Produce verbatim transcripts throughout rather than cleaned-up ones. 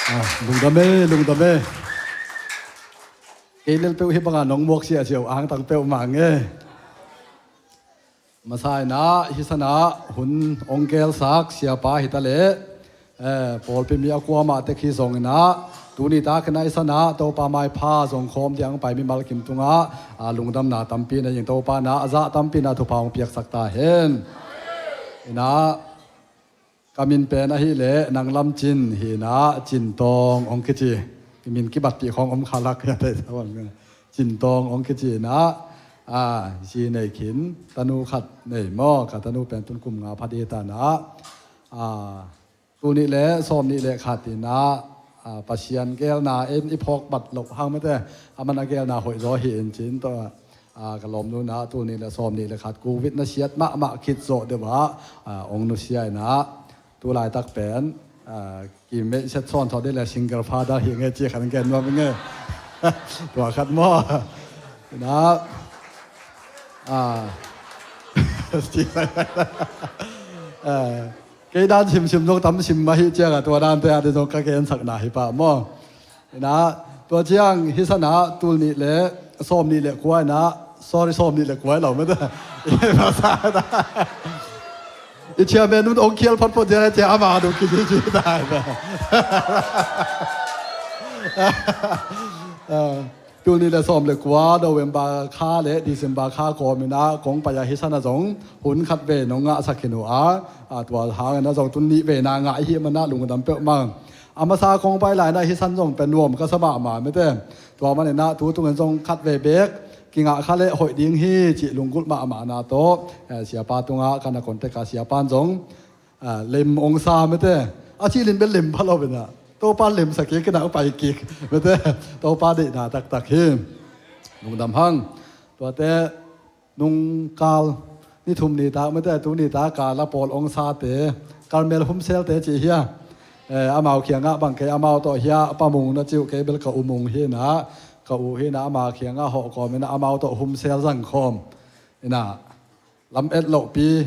Ah, lungdam e, lungdam e. Kei lel peuh hih banga nong muak siasia uh angtang peuhmah nge. Masa in ah hih sanah hun ong gelsak siapa hi ta leh, eh, pawlpi mi a kuamah tek hi zongin ah, tuni takin ah hih sanah Topa maipha zong khawm ding pai mimal kim tungah, ah, lungdamna tampi nei ing. Topa in ah a zah tampi in ah thupha hong piaksak ta hen. In ah, ka min pen ahih leh Nang Lam Cin hi in ah, Cin Tawng hong kici. Min kibatpih khawng om kha lak hi a, theih sa bang. Cin Tawng hong kici in ah, ah, zi nei khin, tanu khat nei maw, ka tanu pen tun kum nga pha ding hi ta in ah, ah, tul nih le sawm nih le khat in ah, ah, Pasian geelna in i phawk bat loh hang mate, aman a geelna hoih zaw hi in ci-in tawh, ah, ka lawmnu in ah tul nih le sawm nih le khat Covid na siat mahmah khit zawh deuh ah, ah, hong nusia in ah, tu laitak pen, ah, kimeihset sawnsawn ding le single father hi nge ci khan gen nuam nge. Tua khat maw. In ah, ah, ah, kei dan simsim zong tam sim mah hi ciangah tua dante a ding zong ka gensakna hi pah maw. In ah, tua ciang hih sanah tul nih le sawm nih le kua in ah, sorry, sawm nih le kua hi lo mate. I chairman nun ong khial photphot ciang a cia ama dong kici ci ta. Ah, tul nih le sawm le kua November kha le December kha kawmin ah kong pai a hih sanah zong hun khat vei nong ngahsak khin uh a, ah, tua hangin ah zong tun nih veina ngah i hih manah lungdam peuhmah. A masa kong pai lai-in ah hih san zong pen nuam ka sa mahmah mate. Tua manin ah tu tungin zong khat vei bek kingah kha leh hoih ding hi cih lunggulh mahmahna tawh, eh, siapa tungah ka na contact a, siapa in zong, ah, lem ong sa mate. A cilin bel lem pha lo in ah, Topa lemsak kik in ah pai kik mate. Topa deihna taktak hi. Lungdam hang. Tuate nung kal ni thum ni tak mate, tu ni tak kal a pawl ong sate, Carmel Humselte ci hi a. Eh, amau kiangah bang kei amau tawh hi a, Pa Mung na ci uh, kei bel ka u Mung hi in ah, ka u hi in ah, ama kiangah hawh kawmin ah amau tawh Humsel zang khawm in ah, lam et lohpi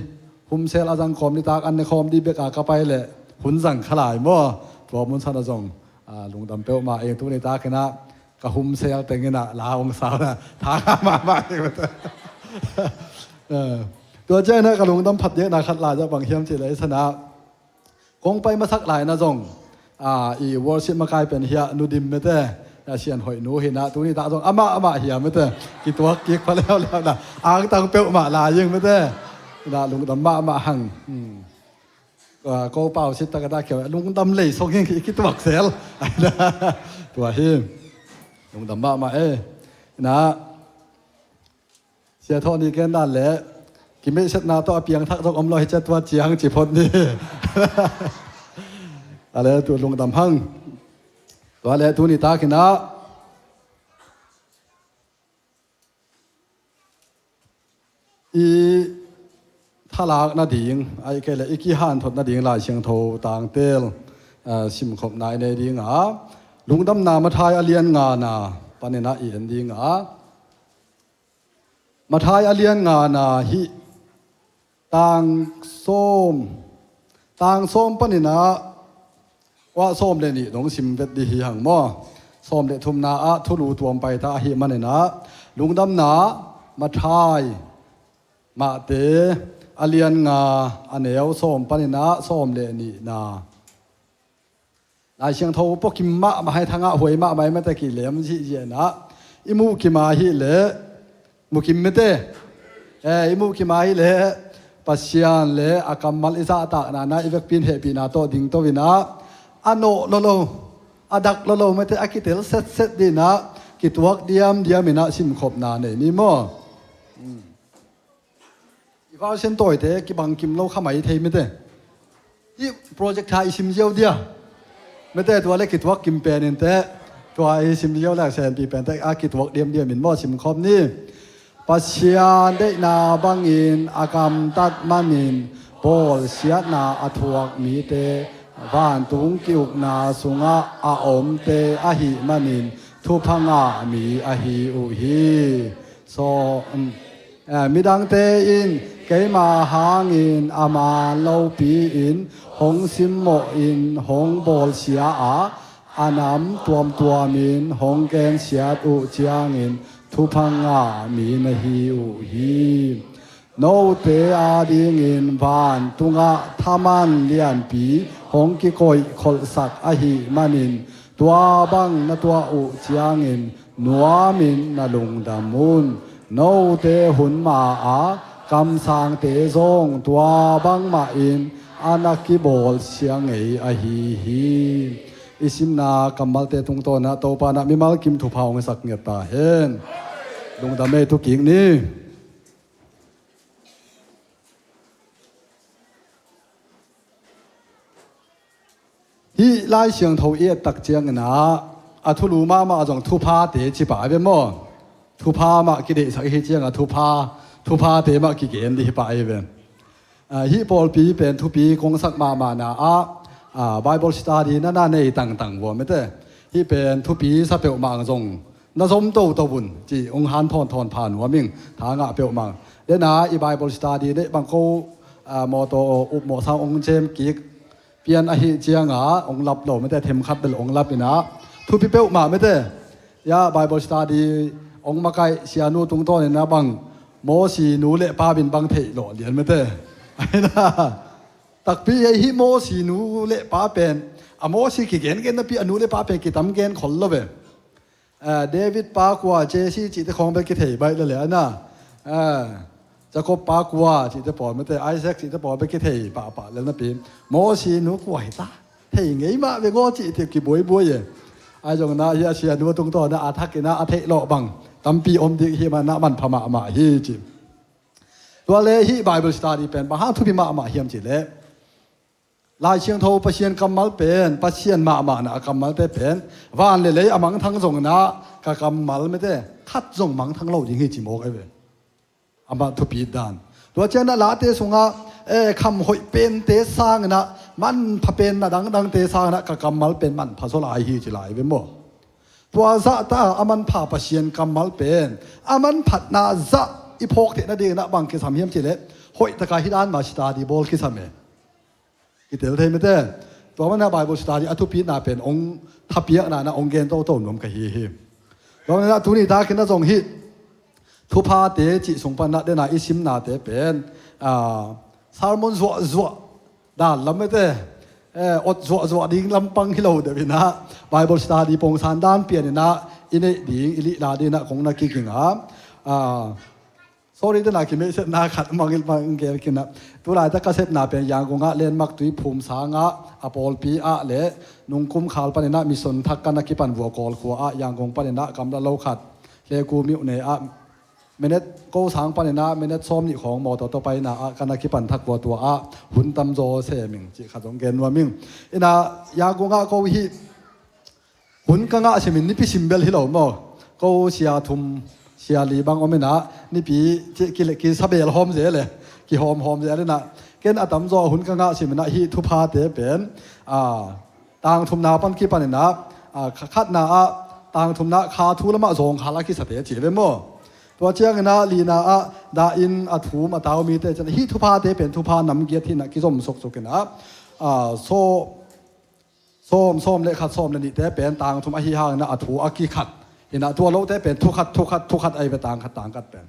Humsel a zang khawm ni tak an ne khawm ding bek a ka pai leh hun zang kha lai maw. Tua mun sanah zong, ah, lungdam peuhmah ing. Tu ni takin ah ka Humsel teng in ah la ong sa uh na, tha ngah mahmah hi mate. Eh, tua ciang in ah ka lungdam phatdekna khat lai zah bang hiam cih leh hih sanah kong pai masak lai-in ah zong, ah, i worship makai pen hi a, Nu Dim mate, a sian hoih nu hi in ah, tu ni tak zong amah amah hi a mate, kituak kik pha leuleu in ah, angtang peuhmah lai ing mate. In ah lungdam mahmah hang. Hmm. Ah, ko pau sit tak a ta kiau, lungdam lei song ing, i kituak sel. Tua hi. Lungdam mahmah e. In ah, Sia Thawh ni ken dan leh kimeihsetna tawh a piangthak zong om lo hi cia, tua ciang ci phot ni. A le tu lungdam hang. Tua le tu ni takin ah i thalak nading, ahih kei leh i kihanthawn nading Lai Siangtho tangtel, ah, simkhopna i nei ding a, Lungdamna Matthai a lian ngana panin ah i en ding a, Matthai a lian ngana hih tang sawm, tang sawm panin ah, uah sawm le nih dong sim vet ding hi hang maw. Sawm le thumna ah thulu tuam pai ta ahih manin ah, Lungdamna Matthai, Matthai a lian nga, a neu sawm panin ah sawm le nihna. Lai Siangtho pua kim mahmah hi, thangah huai mahmah hi mate, kilem zihziah in ah i muh kim ahih leh, muh kim mate. Eh, i muh kim ahih leh Pasian le a kammal i zahtakna in ah i vekpi in hehpihna tawh dingto in ah, a nawh lolo, a dak lolo mate, a kitel setset ding in ah kituak diamdiam in ah simkhopna nei ni maw. Hmm. I version tawite kibang kim lo kha mai thei mate. Hih project tha i sim ziau dia mate, tua le kituak kim pen in teh, tua i sim ziau le senpi pen teh, a kituak diamdiam in maw, simkhawm ni. Pasian deihna bangin a gamtat manin bawlsiatna a thuak mite vantung ki-ukna sungah a omte ahih manin thupha ngah mi ahi uh hi. So, um, Eh, midangte in keima hangin a man lopi-in hong simmawhin hong bawlsia a, a nam tuamtuamin hong gensiat uh ciangin thupha ngah mi na hi uh hi. Note adingin vantungah thaman lianpi hong kikoih kholhsak ahih manin tua bang na tuah uh ciangin nuamin na lungdam un. Note hun ma-a kamsangte zong tua bangmahin a na kibawlsia ngei ahi hi. I simna kammalte tungtawnah Topa na mimal kim thupha hong sak ngiat ta hen. Lungdam ei, tu kik ni. Hih Lai Siangtho i et tak ciangin ah a thulu mahmah zong thuphate ci pah ve maw? Thupha mah kideihsak hi ciangah thupha, thuphate mah kigen dih hi pah hi ve. Ah, hih pawlpi pen thupi kong sak mahmahna ah, ah, Bible study na na nei tangtang vua mete. Hih pen thupi sa peuhmah zong na zom toto un ci hong hanthawn thawn pha nuam ing, tha ngah peuhmah. Dena i Bible study neih bang ko, ah, mawtaw upmawh sang hong cem kik pian ahi cianga hong lap lo mete, themkhat bel hong lap inah thupi peuhmah mete. Ya Bible study hong makaih sianu tungtawn inah bang Mosi nu le pa bin bang theih lawh lian mete. Aina takpi ei hih Mosi nu le pa pen a Mosi kigengen napi a nu le pa pen kitam gen khol lo ve. Ah, David pa kua, Jesse cihte khawng bek kithei baih lele ana. Ah, Jacob pa kua cihte pawl mete, Isaac cihte pawl bek kithei pahpah lel napi Mosi nu kua hi ta, thei ngei mah ve gaw cihte kibuaibuai e. Ai zong na hi a sianu tungtawn a thakin a theih lawh bang tampi om dik hi man na manpha mahmah hi ci. Tua le hih Bible study pen bang hang thupi mahmah hiam cih leh Lai Siangtho Pasian kammal pen, Pasian mahmahna a kammalte pen van le lei a mangthang zongin ah ka kammal mete khat zong mangthang lo ding hi ci mawk ei ve. Amah thupi dan. Tua ciangin ah Late sungah, eh, kham hoih pente sangin ah manpha pen na dangdangte sangin ah ka kammal pen manpha zaw lai hi ci lai ve maw? Tua zahta a manpha Pasian kammal pen a manphatna zah i phawk theih nadingin ah bang kisam hiam cih leh hoih taka hih dan mah study bawl kisam e. Kitel thei mete. Tua mana Bible study a thupina pen hong thapiakna na hong gen toto nuam ka hi hi. Tua mana tuni takin a zong hih thuphate cih sung pana dena i simnate pen, ah, sermon zuahzuah dan lam mete, eh, ot zuahzuah ding lampang hi lo deuh inah Bible study pongsan dan pian inah i neih ding i lihla ding inah kong na kiging a, ah, sorry, tena kimeihsetna khat mangil mangel kinah. Tulaitak ka sepna pen Yangon ah Lenmak Tuiphum sangah a pawlpi ah le nungkum khal paninah mission thak ka na kipan vua Kawl khua ah Yangon paninah kamla lo khat Hleku myone ah minute ko sang paninah minute sawm nih khawng mawtaw tawh paina ah ka na kipan thak vua tua ah hun tamzaw seming cih khat zong gen nuam ing. Inah Yangon ah ko hih hun ka ngah simin nipi sim bel hi lo maw? Ko sia thum sia li bang om inah nipi ki, ki, kisabel hawm zel e, kihawmhawm zel inah ken a tamzaw hun ka ngah siminah hih thuphate pen, ah, tang thumna pan kipaninah, ah, kha-, khatna ah tang thumna kha thu lamah zawngkhal a kisate ci ve maw? Tua cianginah lina ah dahin a thum a tau mite cian hih thuphate pen thupha namgiat hinah kizom suksukinah, ah, so sawm, sawm le khat, sawm le nihte pen tang thum ahi hanginah a thu a kikhat hinah tua lote pen thukhat, thukhat, thukhat ahi ve tang khat, tang khat pen.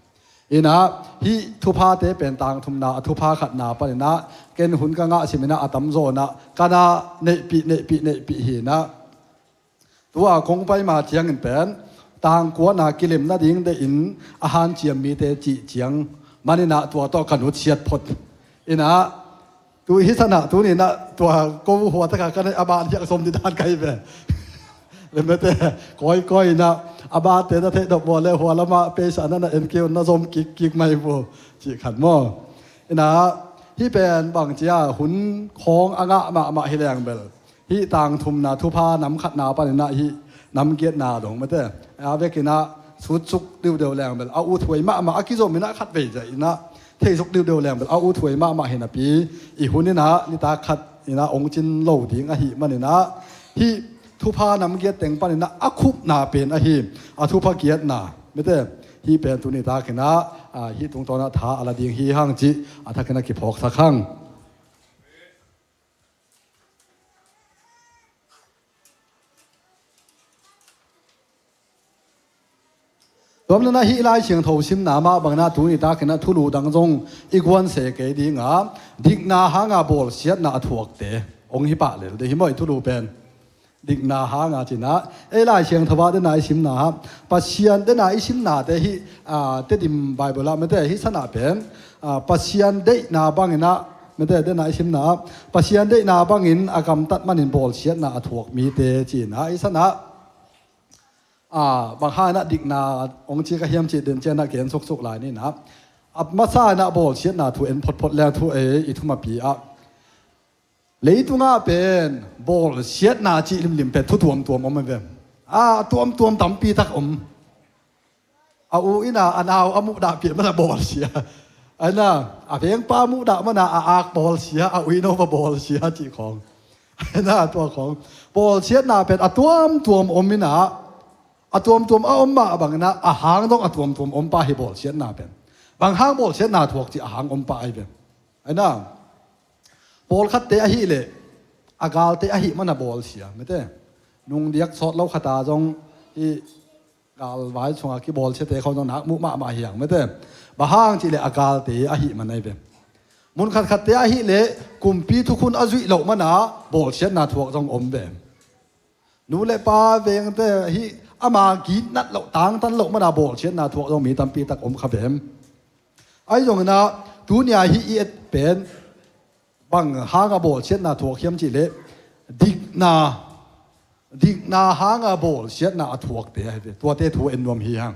Inah hih thuphate pen tang thumna a thupha khatna paninah ken hun ka ngah siminah a tamzawnah ka na neihpih, neihpih, neihpih hinah tua kong paima ciangin pen tang kuana kilim nading dehin a hanciam mite cih ciang maninah tua tawh ka nutsiat phot. Inah tu hi sanah tuninah tua ko hua taka ka neih a ban hiak som didan ka hi ve. Lemete kawikawi inah a bate na theih dok bua le hua lamah peisa na na en keu na zom kikkik mai bu cih khat maw? Inah hih pen bang cia hun khawng a ngah mahmah hi leng bel hih tang thumna thupha nam khatna paninah hih nam giatna dong mete a vekinah sutsuk diudeu leng bel a uthuai mahmah a kizominah khat vei zahinah theisuk diudeu leng bel a uthuai mahmah hinapi i huninah nitak khat inah ong cin lo ding ahi maninah hih thupha nam giat teng paninah a khupna pen ahi a thupha giatna mete hih pen tuni takinah, ah, hih tungtawnah tha a la ding hi hang cih a thakinah kiphawksak hang. Tua manin ah hih Lai Siangtho simna mah bangin ah tuni takin ah thulu dang zong i guan se kei ding a, dikna hanga bawlsiatna a thuakte hong hi pah lel ding hi maw, i thulu pen. Dikna hanga ci-in ah, ei Lai Siangtho ah dena i simna ah, Pasian dena i simnate hih, aa, Tedim Bible ah mate hih sanah pen, aa, Pasian deihna bangin ah, mate dena i simna ah, Pasian deihna bangin a gamtat manin bawlsiatna a thuak mite ci-in ah, hih sanah, aa, bang hang in ah dikna hong ci ka hiam cih den ciang ah gen suksuk lai ni in ah, a masa in ah bawlsiatna thu en photphot leng thu ei i thumapi ah, leitungah pen bawlsiatna cih limlim pen thu tuamtuam om a ve. A tuamtuam tampi tak om. A u in ah a nau a muhdahpih man a bawlsia. Ahi na, a vengpa muhdah man a a ak bawlsia, a uino va bawlsia cih khawng. Ahi na, tua khawng. Bawlsiatna pen a tuamtuam om in ah, a tuamtuam a om mah bangin ah a hang dong a tuamtuam om pah hi bawlsiatna pen. Bang hang bawlsiatna thuak cih a hang om pah ahi ve. Ahi na, pawlkhatte ahih leh a galte ahih man a bawlsia, mate. Nungdiak sawt lo khat a zong hih galvai sungah kibawlsiate khawng zong nak muh mahmah hi hang, mate. Bang hang cih leh a galte ahih man ahi ve. Mun khatkhatte ahih leh kumpi thukhun a zuih loh man a bawlsiatna thuak zong om ve. Nu le pa vengte hih ama gitnat loh, tangtan loh man a bawlsiatna thuak zong mi tampi tak om kha ve. Ahi zongin ah tuni a hih i et pen bang hanga bawlsiatna thuak hiam cih leh dikna, dikna hanga bawlsiatna a thuakte ahi ve. Tuate thu en nuam hi hang.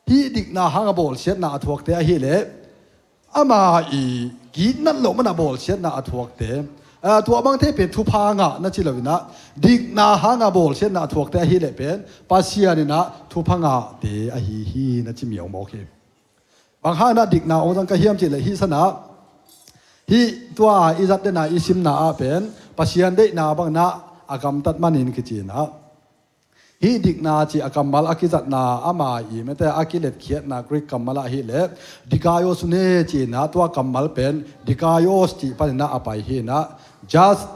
Hih dikna hanga bawlsiatna a thuakte ahih leh ama i gitnat loh man a bawlsiatna a thuakte. Aa, tua bangte pen thupha ngah na ci lo in ah, dikna hanga bawlsiatna a thuakte ahih leh pen Pasian in ah thupha ngahte ahi hi na ci miaumawk hi. Bang hang in ah dikna hong zang ka hiam cih leh hih sanah, hih tua i zat dena i simna ah pen Pasian deihna bangin ah a gamtat manin kici in ah, hih dikna cih a kammal a kizatna ama i mate a kiletkhiatna Greek kammal ahih leh dikaiosune ci-in ah, tua kammal pen dikaios cih panin ah a pai hi in ah, just,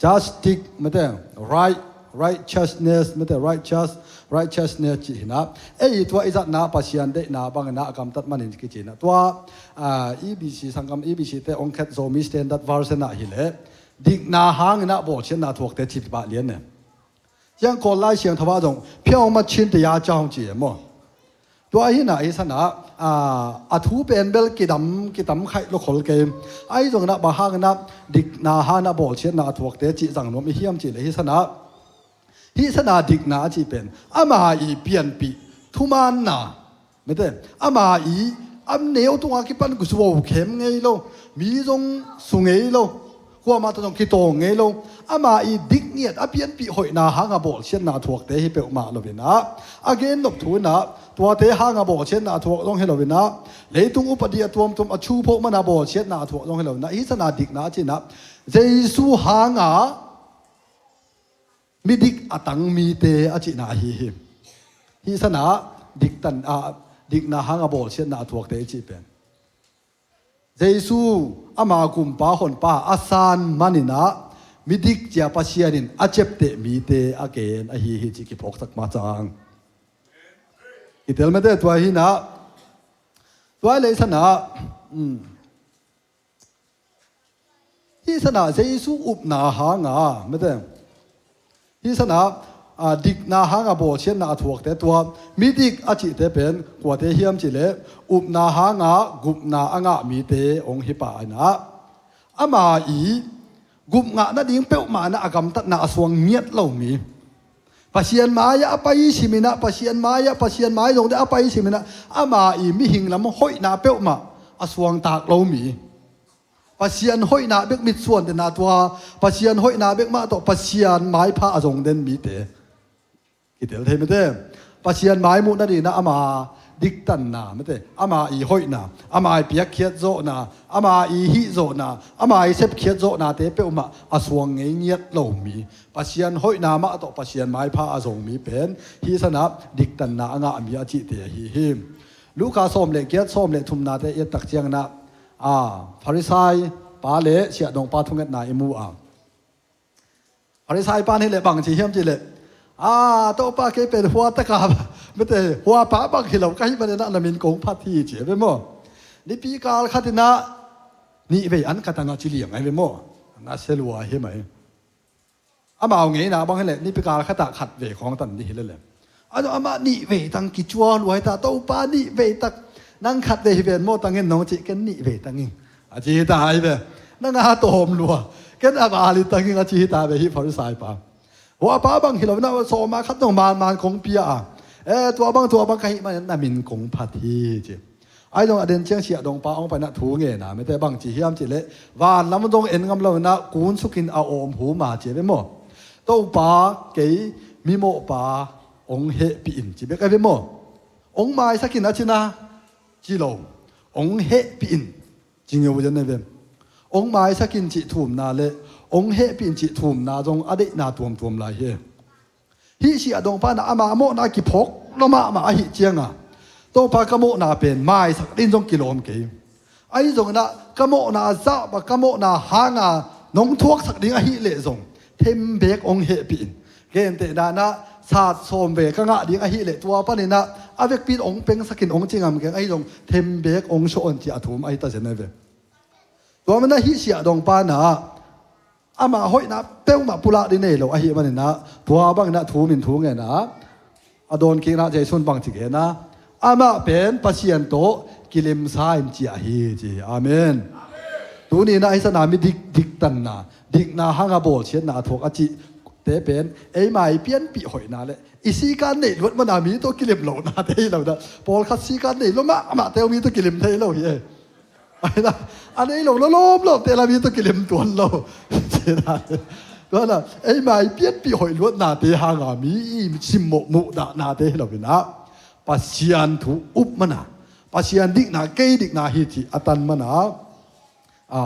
justice mate, right, righteousness mate, righteous, righteousness cih hi in ah, ei tua i zatna Pasian deihna bangin ah a gamtat manin kici in ah, tua, aa, E B C sanggam, E B C te hong khet Zomi Standard Version ahih leh dikna hangin ah bawlsiatna thuakte ci pah lian e. Ciang Kawl Lai Siangtho ah zong ဖြောင့်မခြင်းတရားကြောင့် ci e maw. Tua hi in ah hih sanah, aa, a thu pen bel kidam, kitam khaih lo khol kei. Ahi zongin ah bang hangin ah dikna hangin ah bawlsiatna a thuakte cih zang nuam i hiam cih leh hih sanah, hih sanah dikna a cih pen ama i pianpih thumaanna, mate, ama i a neu tungah kipan zuau khem ngei lo, mi zong su ngei lo, kuamah tawh zong kitawng ngei lo, ama i dik ngiat a pianpih hoihna hanga bawlsiatna a thuakte hi peuhmah lo in ah, a gen nop thu in ah tuate hanga bawlsiatna a thuak zong hi lo in ah, leitung upadi a tuamtuam a thuphoh man a bawlsiatna a thuak zong hi lo in ah, hih sanah dikna a cih in ah Jesu hanga midik a tang mite a cihna ahi hi. Hih sanah diktan, aa, dikna hanga bawlsiatna a thuakte i cih pen Jesu ama gumpa honpa a san manin ah midik cia Pasian in a ciapteh mite a gen ahi hi cih kiphawksak mah cang. Kitel mate tua hi in ah, tua leh hih sanah, um, hih sanah Jesu upna hanga, mate, hih sanah, aa, dikna hanga bawlsiatna a thuakte tua midik a cihte pen kuate hiam cih leh upna hanga gupna a ngah mite hong hi pah in ah, ama i gup ngah nading peuhmah in ah a gamtatna a suang ngiat lo mi, Pasian mai-ah a pai simin ah, Pasian mai-ah, Pasian mai zong deuh a pai simin ah, ama i mihing lam hoihna peuhmah a suangtak lo mi, Pasian hoihna bek mitsuan den a tua, Pasian hoihna bek mah tawh Pasian maipha a zong den mite. Kitel thei mate. Pasian mai muh nadingin ah ama diktanna mate, ama i hoihna, ama i piakkhiat zawhna, ama i hih zawhna, ama i sepkhiat zawhnate peuhmah a suang ngei ngiat lo mi, Pasian hoihna mah tawh Pasian maipha a zong mi pen hih sanah diktanna a ngah mi a cihte ahi hi. Luka sawm le giat, sawm le thumnate i et tak ciangin ah, aa, Farisai pa le siahdongpa thungetna i mu a, Farisai pan hi leh bang ci hiam cih leh, aa, Topa, kei pen hua taka Mete, huapa bang hi lo ka hih maninah na min kong phat hi ci a ve maw? Nipi kal khatinah nihvei an ka tanah ci liang ai ve maw? Na selua hi mai. Amau ngeina bang hileh nipi kal khatah khat vei khawng tan ni hileh le. Ano amah nihvei tang kicua luai ta, Topa nihvei tak, nang khat vei hi ven maw tangin nong cih, ken nihvei tangin a ci hi ta ai ve. Nang a tawm lua, ken a vali tangin a ci hi ta ve hi Farisai pa. Huapa bang hi lo na sawma khat dong manman kong pia a. E, tua bang tua bang ka hih manin na min kong phat hi ci. Ai dong a den ciang siah dongpa ong paina thu ngena mete bang ci hiam ci leh, van lam dong en ngam lo na kun sukin a om hu ma ci ve maw? Topa kei mimawhpa ong hehpih in ci bek a ve maw? Ong maisakin a cina ci lo. Ong hehpih in ci ngeu zen a ve. Ong maisakin cih thumna le ong hehpih in cih thumna zong a deihna tuamtuam lai hi. Hih siah dongpa na ama mawhna kiphawk lo mahmah ahih cianga Topa ka mawhna pen maisak ding zong kilawm kei. Ahi zongina ka mawhna zahpa ka mawhna hanga nong thuaksak ding ahih leh zong thembek ong hehpih in. Gentehna na sat sawm ve ka ngah ding ahih leh tua paninah a vekpin ong pengsakin ong ci ngam keng ahi zong thembek ong sawh on ci a thum ahi ta zen a ve. Tua mana hih siah dongpa na ama hoihna peuhmah pulak ding nei lo ahih maninah tua banginah thu min thu ngenah a dawnkikna Jesuh in bangci gena amah pen Pasian tawh kilemsa in ciah hi ci. Amen. Tuninah hi sana mi dik, diktanna dikna hanga bawlsiatna a thuak a cihte pen eima i pianpih hoihna le i sikan neih luat mana mi tawh kilem lohnate hi lo dah. Pawlkhat sikan neih lo mahmahte uh mi tawh kilem thei lo hi e. A nei lo lawlawm lo te la mi tawh kilem tuan lo. Tuana eima i pianpih hoih luatnate hanga mi i simmawh muhdahnate hi loinah Pasian thu up mana Pasian dikna kei dikna hi ci a tan mana a,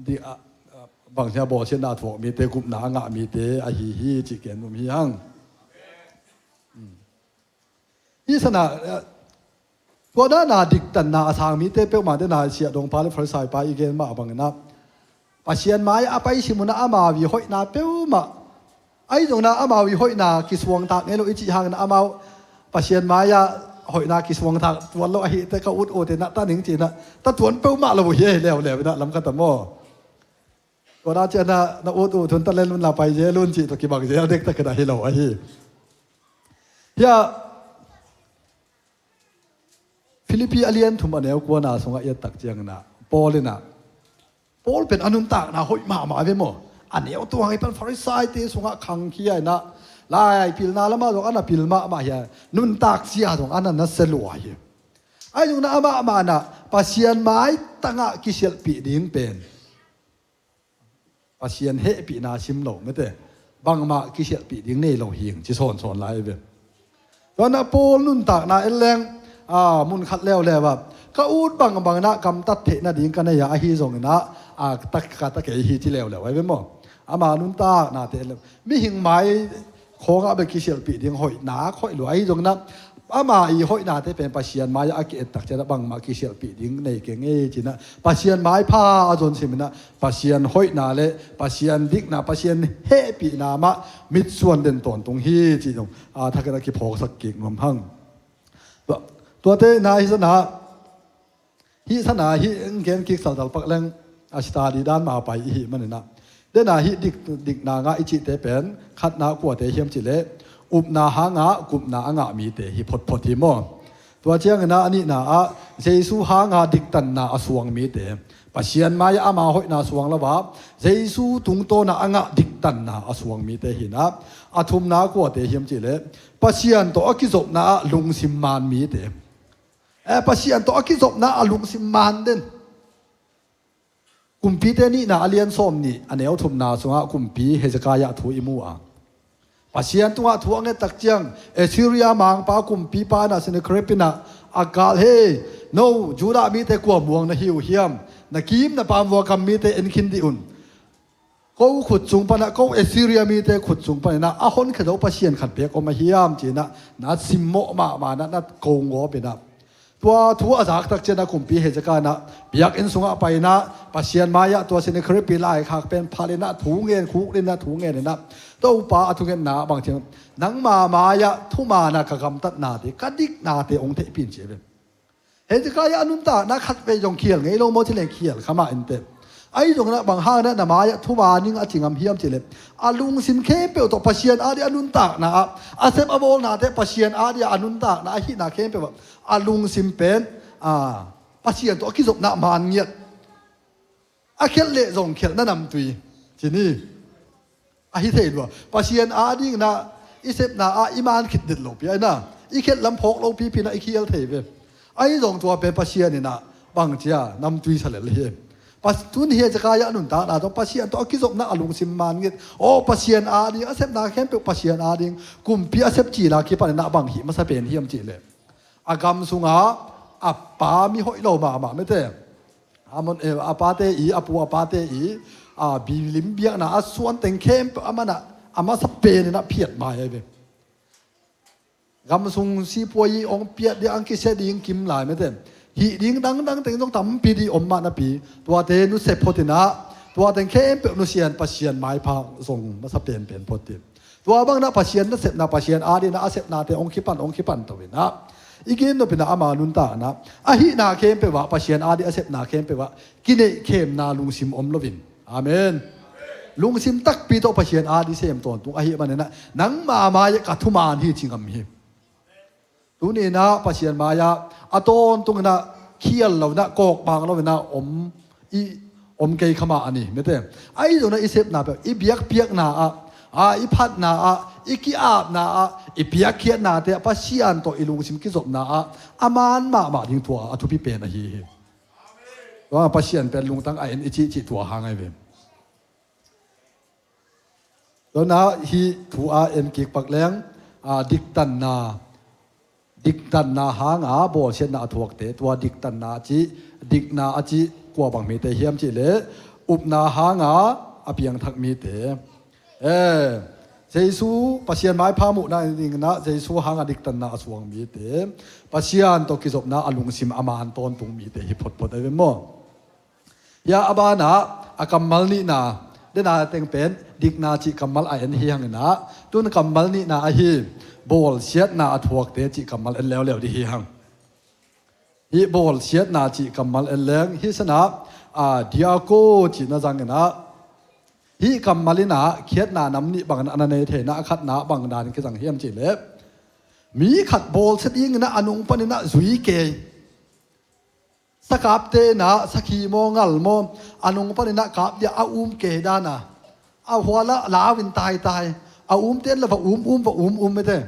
di, a, a, bangsia bawlsiatna a thuak mite gupna a ngah mite ahi hi ci ken um hi hang. Hi sana, eh, tua dana diktanna a sang mite peuhmah dena siah dongpa le Farisai pa i gen mah banginah Pasian mai a paisi munah amau i hoihna peuhmah ahi zongna amau i hoihna kisuangtak ngei lo i cih hangin amau Pasian mai-ah hoihna kisuangtak tuan lo ahite ka ut ut inah ta ning cinah ta tuan peuhmah lo hi ei leuleu inah lamkhat a maw? Tua na cianah na ut ut hun ta lel unla pai zel un cih tawh kibang zel dektak inah hi lo ahi. Hiah Philippi a lian thum a neu kuana sungah i et tak cianginah Paul inah Paul pen a nuntakna hoih mahmah ve maw? A neu tuang hi pan Farisaite sungah khangkhia inah lai pilna lamah zong a na pil mahmah hia nuntak sia zong a na nasia lua hi. Ahi zongna amah mahna Pasian maitangah kisialhpih ding pen Pasian hehpihna sim lo mete bangmah kisialhpih ding nei lo hing ci sawnsawn lai ve. Tuana Paul nuntakna en leng a, mun khat leuleu ah ka ut bangbang inah kamtat theih nading ka nei ah ahi zonginah a, tak ka ta kei hi ci leuleu ai ve maw? Ama nuntaknate en leng mihing mai khawngah bek kisialhpih ding hoih nak hoih lua ahi zonginah ama i hoihnate pen Pasian mai-ah a ki-et tak cianah bangmah kisialhpih ding nei keng ei cinah Pasian maipha a zon siminah Pasian hoihna le Pasian dikna Pasian hehpihna mah mitsuan den tawntung hi cih zong a thakin a kiphawksak kik nuam hang. Tua, tuate na hi sana hih sana hih gen kik saltal pak leng a study dan ma pai i hih maninah dena hih dik, dikna ngah i cihte pen khatna kuate hiam cihleh upna hangah gupna a ngah mite hi photphot hi maw? Tua cianginah a nihna ah Jesu hanga diktanna a suang mite Pasian mai-ah ama hoihna suang lo ah Jesu tungtawnah a ngah diktanna a suang mite hinah a thumna kuate hiam cihleh Pasian tawh a kizopna ah lungsim man mite. Eh, Pasian tawh a kizopna a lungsim man den. Kumpite nihna a lian sawm nih a neu thumna sungah kumpi Hezekiah thu i mu a Pasian tungah thu a nget tak ciang Assyria mangpa kumpipa inah Sennacherib inah a kal, hei, no Judah mite kua muang na hi uh hiam? Na kim na pam vua kam mite en khin dih un. Ko khut sung panah ko Assyria mite khut sung paninah a honkhia zo Pasian khat bek om a hiam cinah na simmawh mahmah inah na ko ngawp inah Tua thu a zak tak ciangin ah kumpi Hezekiah in ah biakinn sungah pai in ah Pasian mai-ah tua Sennacherib pi laikhak pen phalin ah thu ngen, khukdin ah thu ngen in ah Topa a thungetna ah bang ci hiam, nangma mai-ah thuman a ka gamtatnate, ka diknate hong theihpih in ci hi ve. Hezekiah a nuntakna khatvei zong khial ngei lo maw, ci leng khial kha mah inteh. Ahi zongin ah bang hangin ah na mai-ah thuman ing a ci ngam hiam cih leh, a lungsim khempeuh tawh Pasian adingin a nuntakna ah, a sep a bawlnate Pasian adingin a nuntakna ahihna khempeuh ah a lungsim pen, a, Pasian tawh a kizopna man ngiat. A khialh leh zong khialhna namtui ci ni. Ahi thei lua. Pasian adingin ah i sepna ah i man khit det lopi a, i khialh lam phawk lopipi in ah i khial thei ve. Ahi zong tua pen Pasian in ah bang ci a namtui sa lel hi. Pas-, tun Hezekiah a nuntakna tawh Pasian tawh a kizopna a lungsim man ngiat. Aw, Pasian ading a sepna khempeuh Pasian ading, kumpi a sep cil a kipan in ah bang hih masa pen hiam cih leh, a gam sungah a pa mi hoih lo mahmah mete, a mon, eh, a pate i, a pu a pate i, a, bilim biakna a suan teng khempeuh a man ah a masa pen in ah phiat mai ahi ve. Gam sung sipuai i hong piat ding, ang kisia ding kim lai mete. Hih ding dangdang teng zong tampi ding om mah napi, tuate nusia phot in ah, tua teng khempeuh nusia in Pasian maipha zong masa penpen phot ding. Tua bangin ah Pasian nasepna, Pasian adingin ah a sepnate hong kipan, hong kipan to in ah, i gen nop in ah ama nuntakna, ahihna khempeuh ah, Pasian adingin a sepna khempeuh ah kineihkhemna lungsim om loin. Amen. Lungsim takpi tawh Pasian adingin sem tawntung ahih manin ah, nangma mai-ah ka thuman hi ci ngam hi. Tuni in ah Pasian mai-ah a tawntungin ah khial lo in ah, kawkbang lo in ah om i, om kei kha mah a ni mete. Ahi zongin ah i sepna peuh, i biakpiakna ah, a, i phatna ah, i ki-apna ah, i piakkhiatnate ah Pasian tawh i lungsim kizopna ah a man mahmah ding tua a thupi pen ahi hi. Tua Pasian pen lungtang a en i cihcih tua hang ahi ve. Tua in ah hih thu a en kik pak leng, a, diktanna, diktanna hanga bawlsiatna a thuakte, tua diktanna a cih, dikna a cih kua bang mite hiam cih leh, upna hanga a piangthak mite. Eh, Jesu, Pasian maipha muhna dingin ah Jesu hanga diktanna a suang mite, Pasian tawh kizopna a lungsim a man tawntung mite hi photphot ahi ve maw. Hia a banah a kammal nihna, dena teng pen dikna cih kammal a en hi hangin ah, tun kammal nihna ahi bawlsiatna a thuakte cih kammal en leuleu ding hi hang. Hih bawlsiatna cih kammal en leng, hih sanah, a, diakonia cih na zangin ah, hih kammal in ah khiatna nam nih bangin a na nei thei in ah, a khatna bang dan kizang hiam cih leh, mi khat bawlsia dingin ah a nung panin ah zui kei. Sakapte in ah sakhi maw, ngal maw, a nung panin ah kap dia a um kei dan a, a hual ah lau in taitai, a umte in la va um um, va um um mete.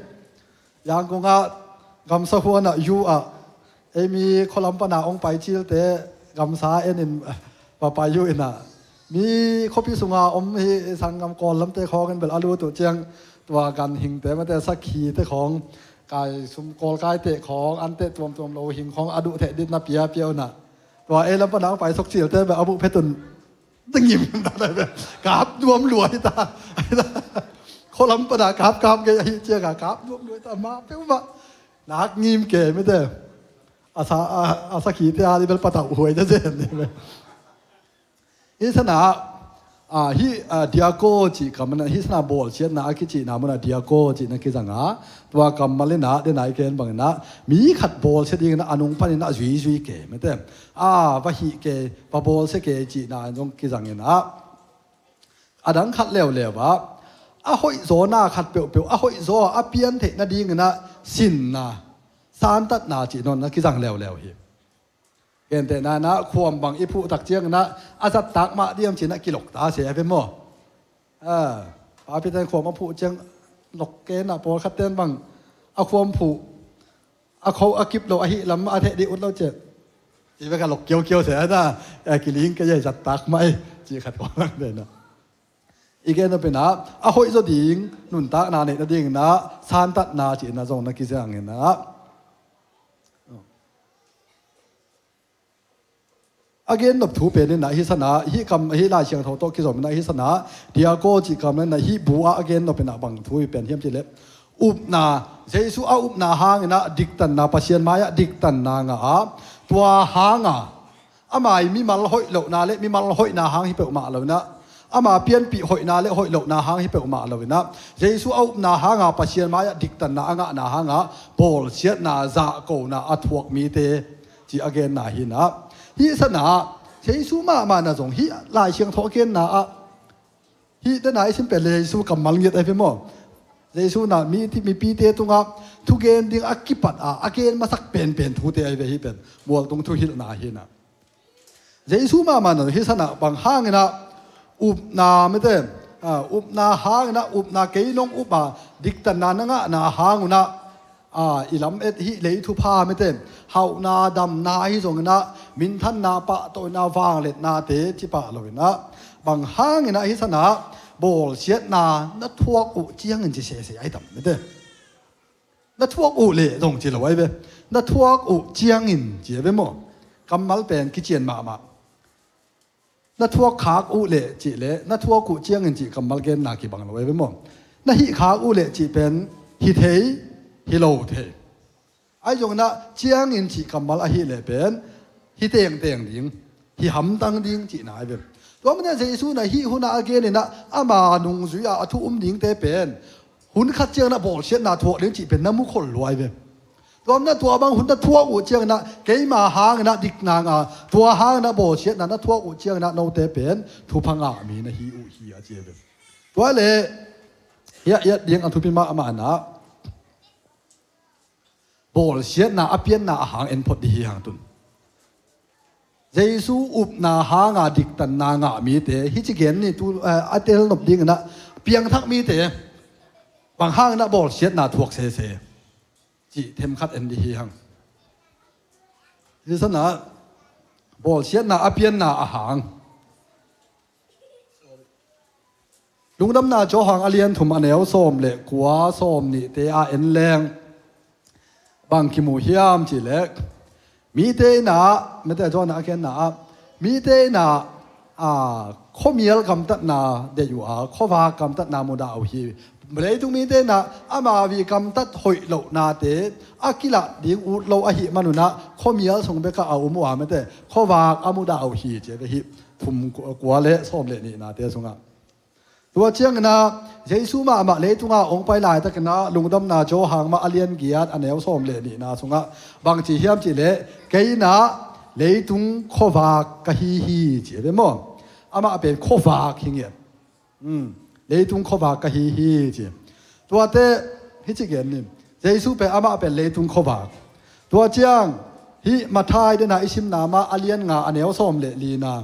Yangon ah gamsa huan ah, U ah, ei mi khualam pana hong pai cilte gamsa en in va pai uh in ah, mi khuapi sunga om hih sanggam Kawl lamte khawng in bel a lut uh ciang, tua ganhingte mete, sakhite khawng, kai sum, Kawl kaite khawng, ante tuamtuam lo hing khawng a duh theh ding na piapia uh in ah, tua ei lam pana hong pai sok cilte bel a buh phet un. Ngim ta, kap nuam lua hi ta. Khualam pana kap kap kei ahi ciang a kap nuam lua hi ta, ma peuhmah. Nak ngim kei mete. A sa, a, a sakhite a li bel patauh huai ta zen ni me. Hih sanah, a, hih, a, diakonia cih kammal in ah, hih sanah bawlsiatna a kicihna munah diakonia cih na kizang a, tua kammal in ah, dena i gen bangin ah, mi khat bawlsia dingin ah a nung panin ah zuizui kei mete. A, va hih kei, va bawlsia kei cihna in zong kizang in ah, a dang khat leuleu ah, a hoihzawna khat peuhpeuh, a hoihzaw a pian theih nadingin ah sinna, santatna cih nawn na kizang leuleu hi. Gentehna in ah khuam bang i phuh tak ciangin ah, a zattak mah diam ci in ah kilok ta se a ve maw. A, papi ten khuam a phuh ciang lok kei in ah, pawlkhat ten bang a khuam phuh, a kho a kip lo ahih lam a theh dih ut lo ciah. Ci bek a lok kiaukiau se a na, a kiling kei a zattak mah e, ci khat kong lang den ah. I gen nop in ah, a hoihzaw ding, nuntakna neih nadingin ah, santatna cih in ah zong na kizang in ah. A gen nop thu pen in ah, hih sanah, hih kam, hih Lai Siangtho tawh kizom in ah, hih sanah, diakonia cih kammal in ah, hih bu ah a gen nop in ah bang thu hi pen hiam cih leh, Upna, Jesu a upna hangin ah diktanna, Pasian mai-ah diktanna ngah a, tua hanga ama i mimal hoih lohna le mimal hoihna hang hi peuhmah loin ah, ama pianpih hoihna le hoih lohna hang hi peuhmah loin ah, Jesu a upna hanga Pasian mai-ah diktanna a ngahna hanga bawlsiatna, zahkona a thuak mite ci a genna hi-in ah, hih sanah Jesu mahmah na zong hih Lai Siangtho a genna ah, hih dena i sim pen le Jesu kammal ngiat ahi ve maw? Jesu na mi, mipite tungah thugen ding a kipat a, a gen masak penpen thute ahi ve hih pen. Mualtung thuhilhna hi-in ah, Jesu mahmah na hih sanah bang hangin ah upna mite, ah, upna hangin ah, upna kei nong up a diktanna na ngahna hang un ah, ah, i lamet hih lei thupha mite, hauhna, damna ahi zongin ah, minthanna, pahtawina, vangliatnate ci pah loin ah, bang hangin ah hih sanah bawlsiatna na thuak uh ciangin ci sese ahi tam mite. Na thuak uh leh zong ci lo ahi ve. Na thuak uh ciangin ci ahi ve maw? Kammal pen kician mahmah. Na thuak khak uh leh cih le na thuak uh ciangin cih kammal genna kibang lo ahi ve maw? Na hih khak uh leh cih pen hi thei, hi lo thei. Ahi zongin ah ciangin cih kammal ahih leh pen hi tengteng ding, hi hamtang ding cihna ahi ve. Tua manin ah Jesu na hih hunah a genin ah ama nungzui a, a thu um dingte pen hun khat ciangin ah bawlsiatna thuak ding cih pen na mu khol lua ahi ve. Tua manin ah tua bang hun na thuak uh ciangin ah keima hangin ah dikna ngah a, tua hangin ah bawlsiatna na thuak uh ciangin ah note pen thupha ngah mi na hi uh hi a ci ahi ve. Tua leh hiah i et ding a thupi mahmah in ah bawlsiatna a pianna a hang en phot dih hi hang tun. Jesu upna hanga diktanna ngah mite, hih ci gen ni tu, eh, a tel nop dingin ah piangthak mite bang hangin ah bawlsiatna thuak sese cih themkhat en dih hi hang. Hih sanah bawlsiatna a pianna a hang. Lungdamna Johan a lian thum a neu sawm le kua, sawm nihte a en leng bang kimu hiam cih leh, mite in ah, mite Johan a genna ah, mite in ah, a, khuamial gamtatna deih uh a, khuavak gamtatna mudah uh hi. Leitung mite in ah ama viih gamtat hoih lohnate a kilah ding ut lo ahih manun ah khuamial sung bekah a um uh a, mite khuavak a mudah uh hi ci ahi ve. Hih thum ku-, kua le sawm le nihnate sungah. Tua ciangin ah Jesu mahmah leitunga hong pai laitakin ah Lungdamna Johan mah a lian giat a neu sawm le nihna sungah bang ci hiam cih leh, kei in ah leitung khuavak ka hi hi ci ahi ve maw? Amah pen khuavak hi ngiat. Um, leitung khuavak ka hi hi ci. Tuate hih ci gen ni. Jesu pen amah pen leitung khuavak. Tua ciang hih Matthai dena i simna mah a lian nga a neu sawm le lina.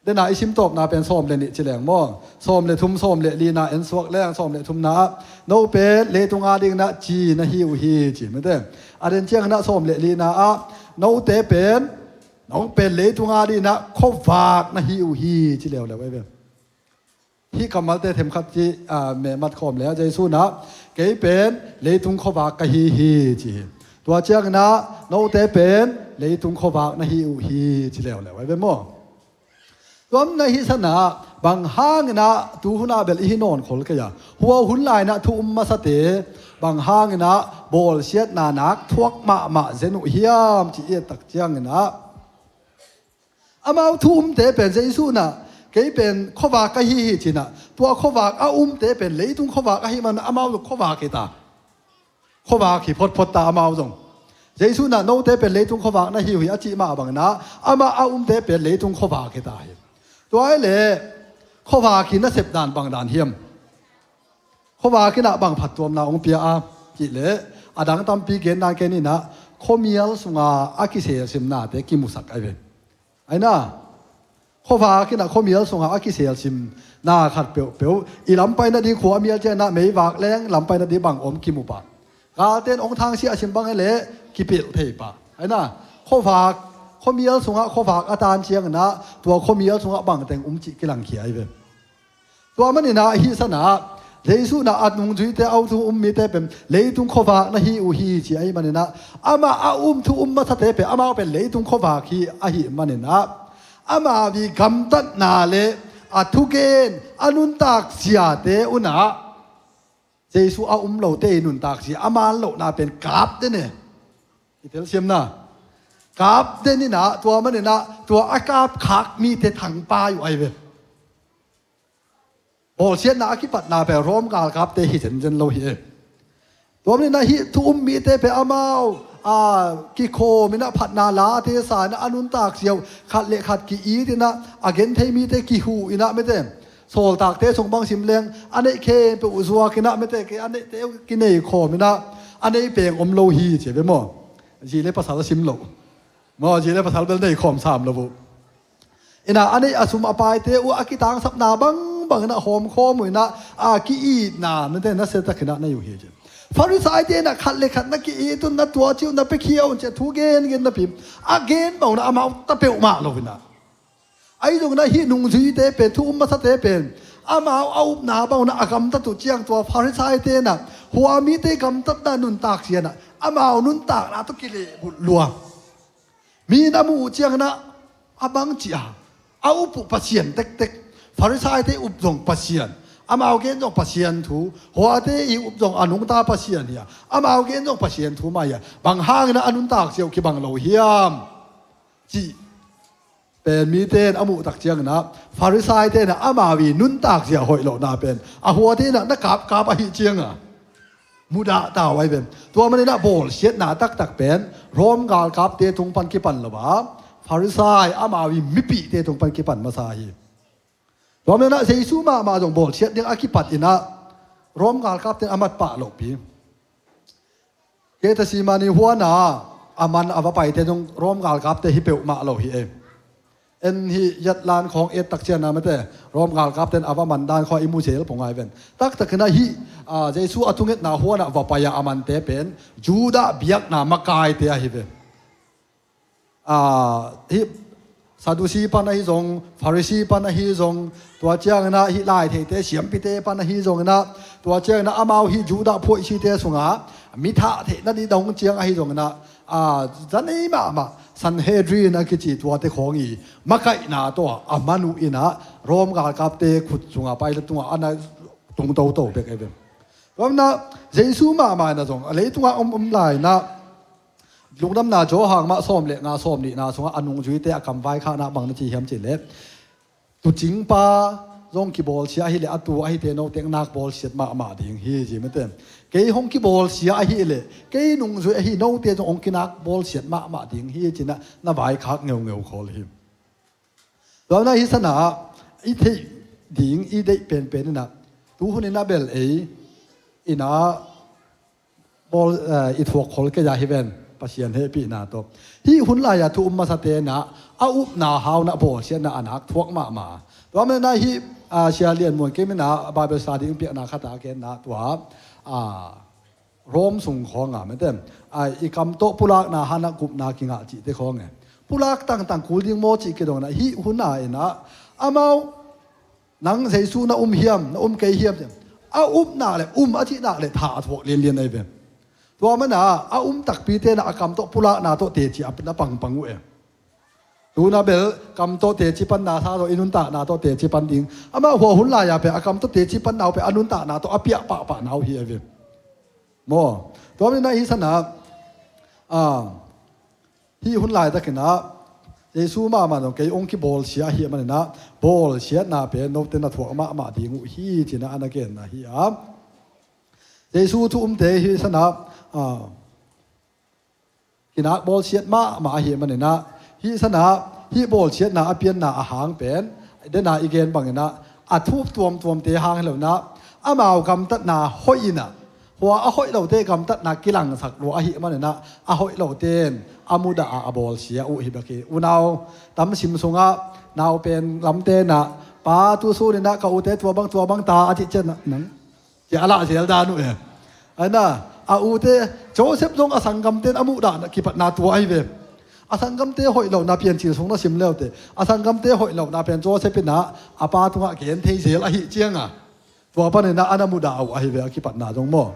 Dena i sim tawpna pen sawm le nih ci leng maw? Sawm le thum, sawm le lina en suak leng sawm le thumna ah, no pen leitunga dingin ah ci na hi uh hi ci mite. A den ciangin ah sawm le lina ah, note pen, no pen leitunga dingin ah khuavak na hi uh hi ci leuleu ahi ve. Hih kammalte themkhat ci, a, mehmat khawm le a Jesu in ah, kei pen leitung khuavak ka hi hi ci hi. Tua ciangin ah note pen leitung khuavak na hi uh hi ci leuleu ahi ve maw? Tua manin ah hih sanah bang hangin ah tu hunah bel i hi nawn khol kei a, hua hun lai-in ah thu um masate bang hangin ah bawlsiatna nak thuak mahmah zen uh hiam ci i et tak ciangin ah, amau thu umte pen Jesu in ah, kei pen khuavak ka hi hi ci-in ah, tua khuavak a umte pen leitung khuavak ahih man amau zong khuavak hi ta. Khuavak hi photphot ta amau zong. Jesu in ah note pen leitung khuavak na hi uh hi a cih mah bangin ah, amah a umte pen leitung khuavak hi ta hi. Tua ahih leh khuavak hi nasep dan bang dan hiam? Khuavak in ah bang phattuamna hong pia a cih leh, a dang tampi gen nang kei ning ah, khuamial sunga a kiselsimnate kimusak ahi ve. Ahi na, khuavak in ah khuamial sunga a kiselsimna khat peuhpeuh, i lam pai nading khua a mial ciangin ah meivak leng lam pai nading bang om kimu pah. Galte in hong thangsiah a sim bang hi leh kipilh thei pah. Ahi na, khuavak, khuamial sungah khuavak a tan ciangin ah tua khuamial sungah bangteng um cih kilangkhia ahi ve. Tua manin ah hih sanah Jesu in ah a nungzuite, a thu um mite pen leitung khuavak na hi uh hi ci ahih manin ah, amah a um thu um masate pen amau pen leitung khuavak hi ahih manin ah, ama viih gamtatna le a thugen a nuntak siate un ah Jesu a um lote i nuntak zia a man lohna pen kap den e. I telsiamna kap den inah, tua maninah tua a kapkhak mite thangpai uh ai ve. Bawlsiatna a kipatna pen Rom galkapte hi zenzen lo hi e. Tua maninah hih thu um mite pen amau a kikhawm inah phatna late sa inah a nuntak zia uh khat le khat ki-it inah a genthei mite kihuh inah mete sawltakte sung bang sim leng a neih khempeuh uh zuak inah mete kei a neihte uh kinei khawm inah a nei peng om lo hi ci ve maw? Zi le pasal a sim lo maw? Zi le pasal bel nei khawm sam lo uh. Inah a neih a sum a paite uh a kitangsapna bangbang inah hawmkhawm uh inah a ki-itna nate nasia takinah nei uh hi ci. Farisaite inah khat le khat na ki-it un, na tuaci un, na piakhia un ci a thu gengen napi a gen bang unah amau ta peuhmah lo inah. Ahi zong inah hih nungzuite pen, thu um masate pen amau a upna bang unah a gamtat uh ciang tua Farisaite inah hua mite gamtatna nuntak zia inah amau nuntakna tawh kilehbulh lua. Mi in a muh uh ciang inah a bang ci a, a up uh Pasian tektek. Farisaite up zong Pasian, amau gen zong Pasian thu, huate i up zong a nungta Pasian hi a, amau gen zong Pasian thu mah hi a, bang hang inah a nuntak zia uh kibang lo hiam? Cih pen mite in a muh tak ciang inah Farisaite inah amau i nuntak zia hoih lohna pen a huate inah na kapkap ahih ciang a mudah ta uh ai ve. Tua maninah bawlsiatna taktak pen Rom galkapte tung pan kipan lo a, Farisai amau i mipihte tung pan kipan masa hi. Tua maninah Jesu mahmah zong bawlsiat ding a kipat inah Rom galkapte in a mat pah lohpi. Gethsemane huana a man a va paite zong Rom galkapte hi peuhmah lo hi e. En hih yatlan khawng et tak ciang inah mete Rom galkapte in a va man dan khawng i mu zel pong ai ven. Taktak inah hih Jesu a thungetna huanah va pai a a mante pen Judah biakna makaite ahi ve. Hih Sadusi pan ahi zong, Farisi pan ahi zong, tua ciang inah hih laitheite siampite pan ahi zong inah, tua ciang inah amau hih Judah phuaisite sungah mi thah theihna ding dong ciang ahi zong inah, zanei mahmah Sanhedrin a kici tuate khawng i makaihna tawh a man uh inah Rom galkapte khut sungah Pilat tungah a na tung toto bek e ve. Tua maninah Jesu mahmah inah zong a leitungah om om lai inah Lungdamna Johan mah sawm le nga sawm nihna sungah a nungzuite a kamvaikhakna bang na ci hiam cih leh, tuucingpa zong kibawlsia ahih leh a tuu ahihte note nak bawlsiat mahmah ding hi ci mete. Kei hong kibawlsia ahih leh kei nungzui ahi note zong hong kinak bawlsiat mahmah ding hi ci inah na vaikhak ngeungeu khawl hi. Tua maninah hih sanah i theih ding i deih penpen inah tuhun inah bel ei inah bawl, eh, i thuak khol kei a hi ven, Pasian hehpihna tawh. Hih hun lai-a thu um masate inah a upna hau inah bawlsiatna a nak thuak mahmah. Tua maninah hih, ah, Sia Lian Muan kei minah Bible study in piakna khat a genna tua, ah, Rom sung khawng a mete, ah, i kam tawh pulakna hanah gupna kingah cihte khawng e. Pulak tangtang kul ding maw cih kidong inah hih hun a inah amau nang Jesu na um hiam, na um kei hiam ci a, a upna le um a cihna le thah a thuak lianlian ahi ve. Tua maninah a um takpite inah a kam tawh pulakna tawh teci a na pangpang uh e. Tu inah bel kam tawh teci panna sa tawh i nuntakna tawh teci pan ding. Amah hua hun lai-a pen a kam tawh teci panna uh pen a nuntakna tawh a piah pahpahna uh hi ahi ve. Maw? Tua maninah hih sanah, ah, hih hun laitakinah Jesu mahmah zong kei hong kibawlsia ahih maninah bawlsiatna pen note na thuak mahmah ding uh hi ci inah a na genna hi a. Jesu thu umte hih sanah, ah, kinak bawlsiat mahmah ahih maninah hih sanah hih bawlsiatna a pianna a hang pen dena i gen banginah a thup tuamtuamte hang hi lo inah amau gamtatna hoih inah hua a hoih lote gamtatna kilangsak lua ahih maninah a hoih lote in a mudah a a bawlsia uh hi bek hi. Unau tam sim sungah naupen lamte inah pa tu sun inah ka ute tua bang tua bang ta a cih ciang nang ci a lah zel dan uh e. Aina a ute Joseph zong a sanggamte in a muhdah kipatna tua ahi ve. A sanggamte hoih lohna Piancil sung na sim leute a sanggamte hoih lohna pen Joseph inah a pa tungah gen thei zel ahih cianga tua paninah a na mudah uh ahi ve a kipatna zong maw?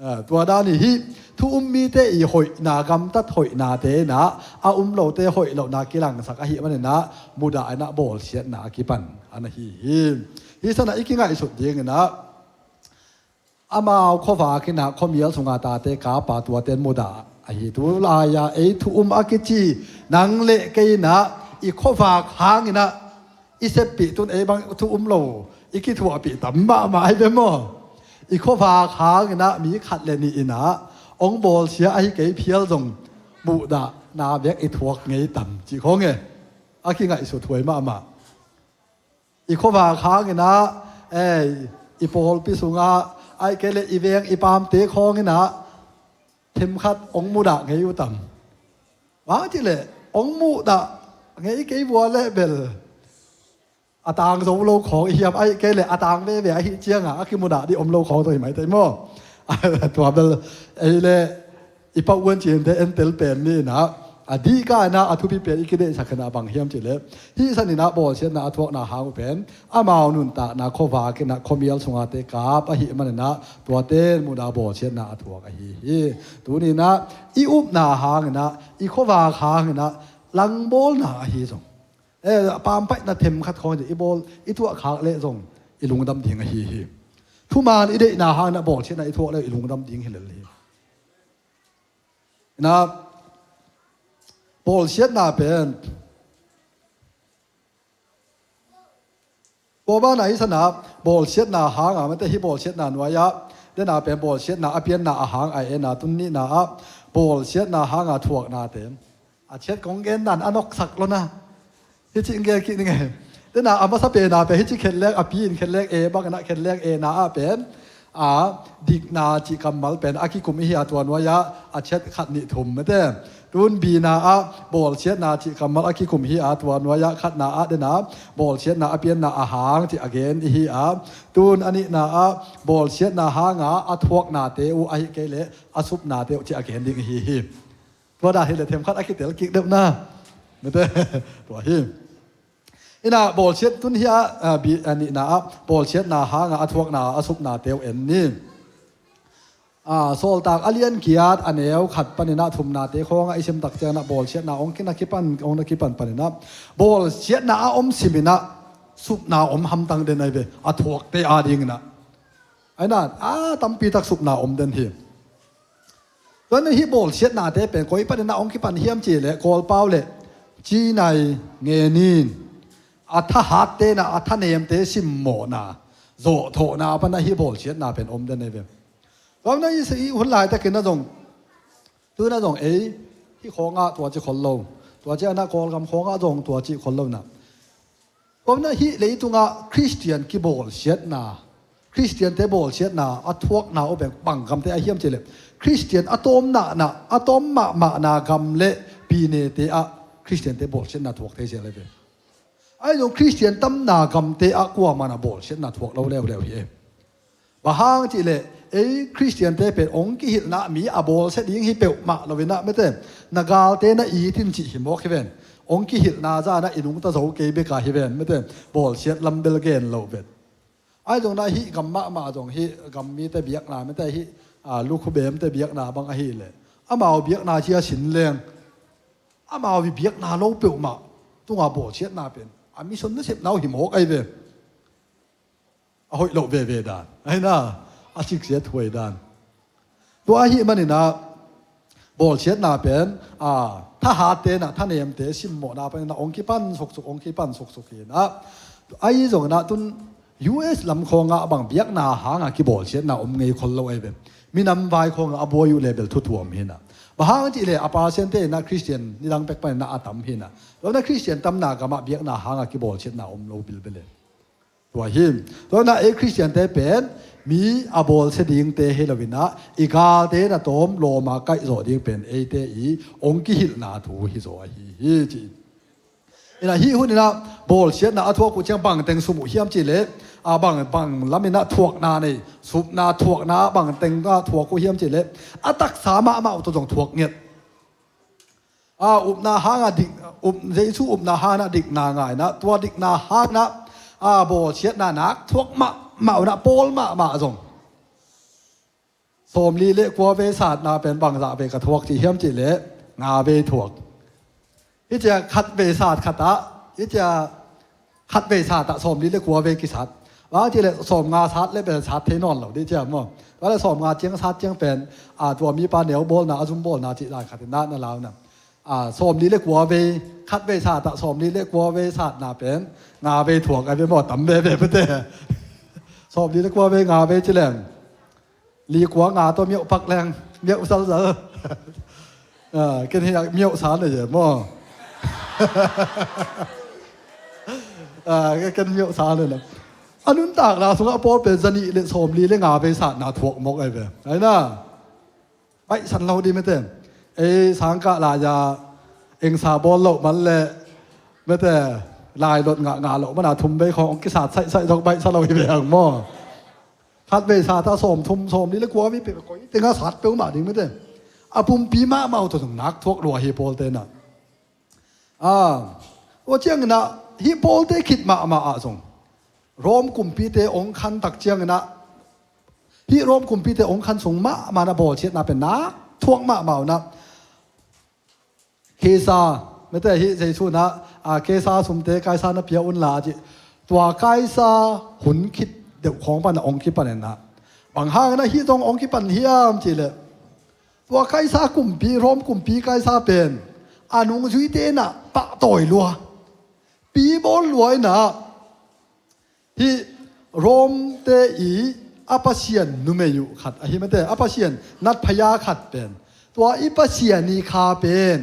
Ah, tua dan i hih thu um mite i hoihna gamtat hoihnate inah a um lote hoih lohna kilangsak ahih maninah mudah inah bawlsiatna a kipan a na hi hi. Hih sanah i kingaihsut dinginah Amau khuavak inah khuamial sunga tate kapa tuate in mudah ahi. Tu lai-a ei thu um a kici nang le kei inah i khuavak hang inah i seppih tun ei bang thu um lo i kithuahpih tam mahmah ahi ve maw? I khuavak hang inah mi khat le nih inah hong bawlsia ahi kei phial zong muhdahna bek i thuak ngei tam cih khong e. A kingaihsut huai mahmah. I khuavak hang inah, eh, i pawlpi sungah, ahih kei leh i veng i pamte khawng inah themkhat hong mudah ngei uh tam? Bang cih leh hong mudah ngei kei vua leh bel a tang zo lo khawng i hiam, ahih kei leh a tang veve ahih ciangah a kimudah dih om lo khawng tawh hi mai tei maw? Tua bel ei le i pau uan cinte entel pen ni inah a dihka inah a thupi pen i kideihsak khin ah bang hiam cih leh, hih san inah bawlsiatna a thuakna hang uh pen amau nuntakna khuavak inah khuamial sunga te kap ahih man inah tuate in mudah bawlsiatna a thuak ahi hi. Tuni inah i upna hang inah i khuavak hang inah langbawlna ahi zong, eh, pampaihna themkhat khawng i bawl i tuahkhak leh zong i lungdam ding ahi hi. Thuman i deihna hang inah bawlsiatna i thuak leh i lungdam ding hi lel hi. Inah bawlsiatna pen tua banah hih sanah bawlsiatna hanga mate hih bawlsiatna nuai-ah dena pen bawlsiatna a pianna a hang a ena tun nihna ah bawlsiatna hanga thuaknate a ciat kong gen dan a noksak lo na. Hih cih gen kik ning e. Tena a masa pena pen hih cih khetlek a pi in khetlek e bang inah khetlek ena ah pen a dikna cih kammal pen a kikum ihi a tua nuai-ah a ciat khat nih thum mate. Tun bina ah bawlsiatna cih kammal a kikum hi a tua nuai-ah khatna ah dena bawlsiatna a pianna a hang cih a gen ihi a. Tun a nihna ah bawlsiatna hanga a thuaknate uh ahih kei leh a supnate uh cih a gen ding ihi hi. Tua dan hi leh themkhat a kitel kik deuh na. Mate, tua hi. Inah bawlsiat tun hi a, a, bi, a nihna ah bawlsiatna hanga a thuakna a supnate uh en ni. A, Sawltak a lian giat a neu khat paninah thumnate khawngah i simtak cianginah bawlsiatna hong kina kipan, hong na kipan paninah bawlsiatna a om siminah supna om hamtang den ahi ve a thuakte adinginah. Ahi nan a tampitak supna om den hi. Tuan hih bawlsiatnate pen koi paninah hong kipan hiam cih leh Kawlpau le cinai ngenin a thahat tenah a thanemte simmawhna zawhthawhna panah hih bawlsiatna pen om den ahi ve. Tuamna i hun laitakin a zong tuna zong ei hih khawngah tua ci khol lo. Tua cianah Kawlgam khawngah zong tua ci khol lo inah. Tuamna hih leitungah Khristian kibawlsiatna, Khristiante bawlsiatna a thuakna uh bang gamte a hiam cih leh Khristian a tawm nahna, a tawm mahmahna gam le pinete ah Khristiante bawlsiatna thuak thei zel ahi ve. Ahi zong Khristian tamna gamte ah kuamah na bawlsiatna thuak lo leuleu hi e. Bang hang cih leh ei Khristiante pen hong kihilhna mi a bawlsia ding hi peuhmah lo inah mate na galte na it in cih hi mawk hi ven. Hong kihilhna zanah i nungta zo kei beka hi ven mate bawlsiat lam bel gen lo vet. Ahi zong na hih gam mahmah zong hih gam mite biakna mate hih, a, lukhubemte biakna bang ahih leh amau biakna cia sin leng amau i biakna lo peuhmah tunga bawlsiatna pen a mission nasepna uh hi mawk ahi ve. A hoih loh veve dan ahi na, a siksiat huai dan. Tua ahih maninah bawlsiatna pen a thahat tenah thanemte simmawhna paninah hong kipan suksuk, hong kipan suksuk hinah. Ahi zonginah tun U S lam khawngah bang biakna hanga kibawlsiatna om ngei khol lo ahi ve. Minam vai khawngah a buai uh leh bel thuthuam hinah. Bang hang cih leh a pasiante inah Khristian nidang pek paninah a tam hinah. Tuamna Khristian tamna gamah biakna hanga kibawlsiatna om lo bilbel e. Tua hi. Tuamna ei Khristiante pen mi a bawlsia dingte hi lo inah i galte na tawm lawma kaihzawh ding pen eite i hong kihilhna thu hi zaw ahi hi ci. Inah hih hun inah bawlsiatna a thuak uh ciang bangteng sum uh hiam cih leh a bang, bang lam inah thuakna nei, supna thuakna bangteng ah thuak uh hiam cih leh a taksa mahmah uh tawh zong thuak ngiat. A upna hanga dik, up, Jesu upna hanga dikna ngaina tua dikna hanga a bawlsiatna nak thuak mahmah uh na pawl mahmah zong. Sawmli le kua vei satna pen bangzah vei ka thuak cih hiam cih leh nga vei thuak. Hih cia khat vei sat khatah, hih cia khat vei satah sawmli le kua vei kisat. Bang hang cih leh sawmnga sat le pen sat thei nawn lo dih ciam maw. Tua le sawmnga ciang sat ciang pen, a, tua mipa neu bawlna, a zum bawlna cih lai khat in na, na lau na. A, sawmli le kua vei, khat vei sat ah sawmli le kua vei satna pen nga vei thuak ai ve maw, tam veve pete. Sawmli le kua vei nga vei ci leng. Li kua nga tawh miauh pak leng, miauh salsal. A, ken hi a miauh sa na ye maw. A, ken miauh sa na na. A nuntakna sungah pawl pen zanih le sawmli le nga vei satna thuak mawk ai ve. Ai na. Baihsan lo dih mete. Ei sangkah lai-a engsa bawl loh man le mete lailot ngah ngah loh mana thum vei khawng hong kisat saihsaih zong baihsa lo hi ve hang maw. Khat vei sat ah sawmthum, sawmli le kua vei peuh koi tengah sat peuhmah ding mete. A pumpi mahmah uh tawh zong nak thuak lua hi pawlte na. A, tua ciangin ah hih pawlte khit mahmah ah zong Rom kumpite ong khan tak ciangin ah hih Rom kumpite ong khan sung mahmah na bawlsiatna pen nak thuak mahmah uh na. Kesa, mete hih Jesu na, a, Kesa sumte Kaisa na pia unla a cih. Tua Kaisa hun khit deuh khawng pan a ong kipan in na. Bang hangin ah hih zong ong kipan hiam cih leh. Tua Kaisa kumpi, Rom kumpi Kaisa pen a nungzuite in ah pahtawi lua, pi bawl lua in ah hih Rom te i a pasian numei uh khat ahi mete, a pasian natphaya khat pen, tua i pasian i kha pen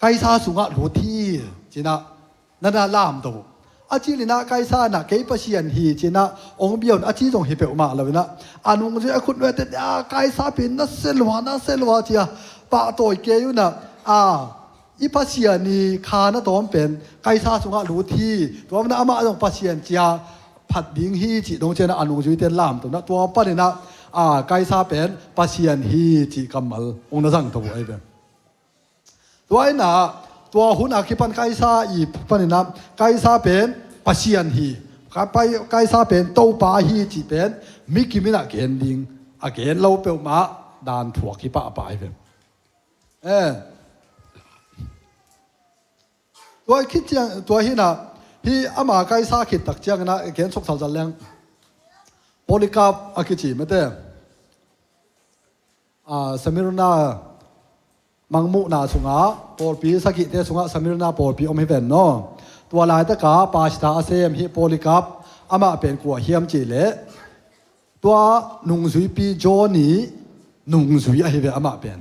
Kaisa sungah lut hi, ci-in ah na na lamto uh. A cil in ah Kaisa in ah kei pasian hi, ci-in ah ong bia un a ci zong hi peuhmah lo in ah a nungzui a khutnuaite in ah Kaisa pen na se lua, na se lua ci-a pahtawi kei un ah, a, i pasian i kha na tawm pen Kaisa sungah lut hi. Tua manin ah amah zong pasian ci-a phat ding hi cih dong ci-in ah a nungzuite in lamto in ah tua panin ah, a, Kaisa pen pasian hi cih kammal ong na zangto uh ahi ve. Tua in ah tua hun a kipan Kaisa i panin ah Kaisa pen pasian hi, Ka-, pai-, Kaisa pen Topa hi cih pen mi kim in ah gen ding, a gen lo peuhmah dan thuak hi pahpah ahi ve. Eh. Tua khit ciang, tua hi in ah hih ama Kaisa khit tak ciangin ah gen suk salsal leng Polycarp a kici mete. A, Smyrna mangmuhna sungah pawlpi sagihte sungah Smyrna pawlpi om hi ven no. Tua laitaka pastor a sem hih Polycarp, amah pen kua hiam cih leh tua nungzuipi John i nungzui ahi ve amah pen.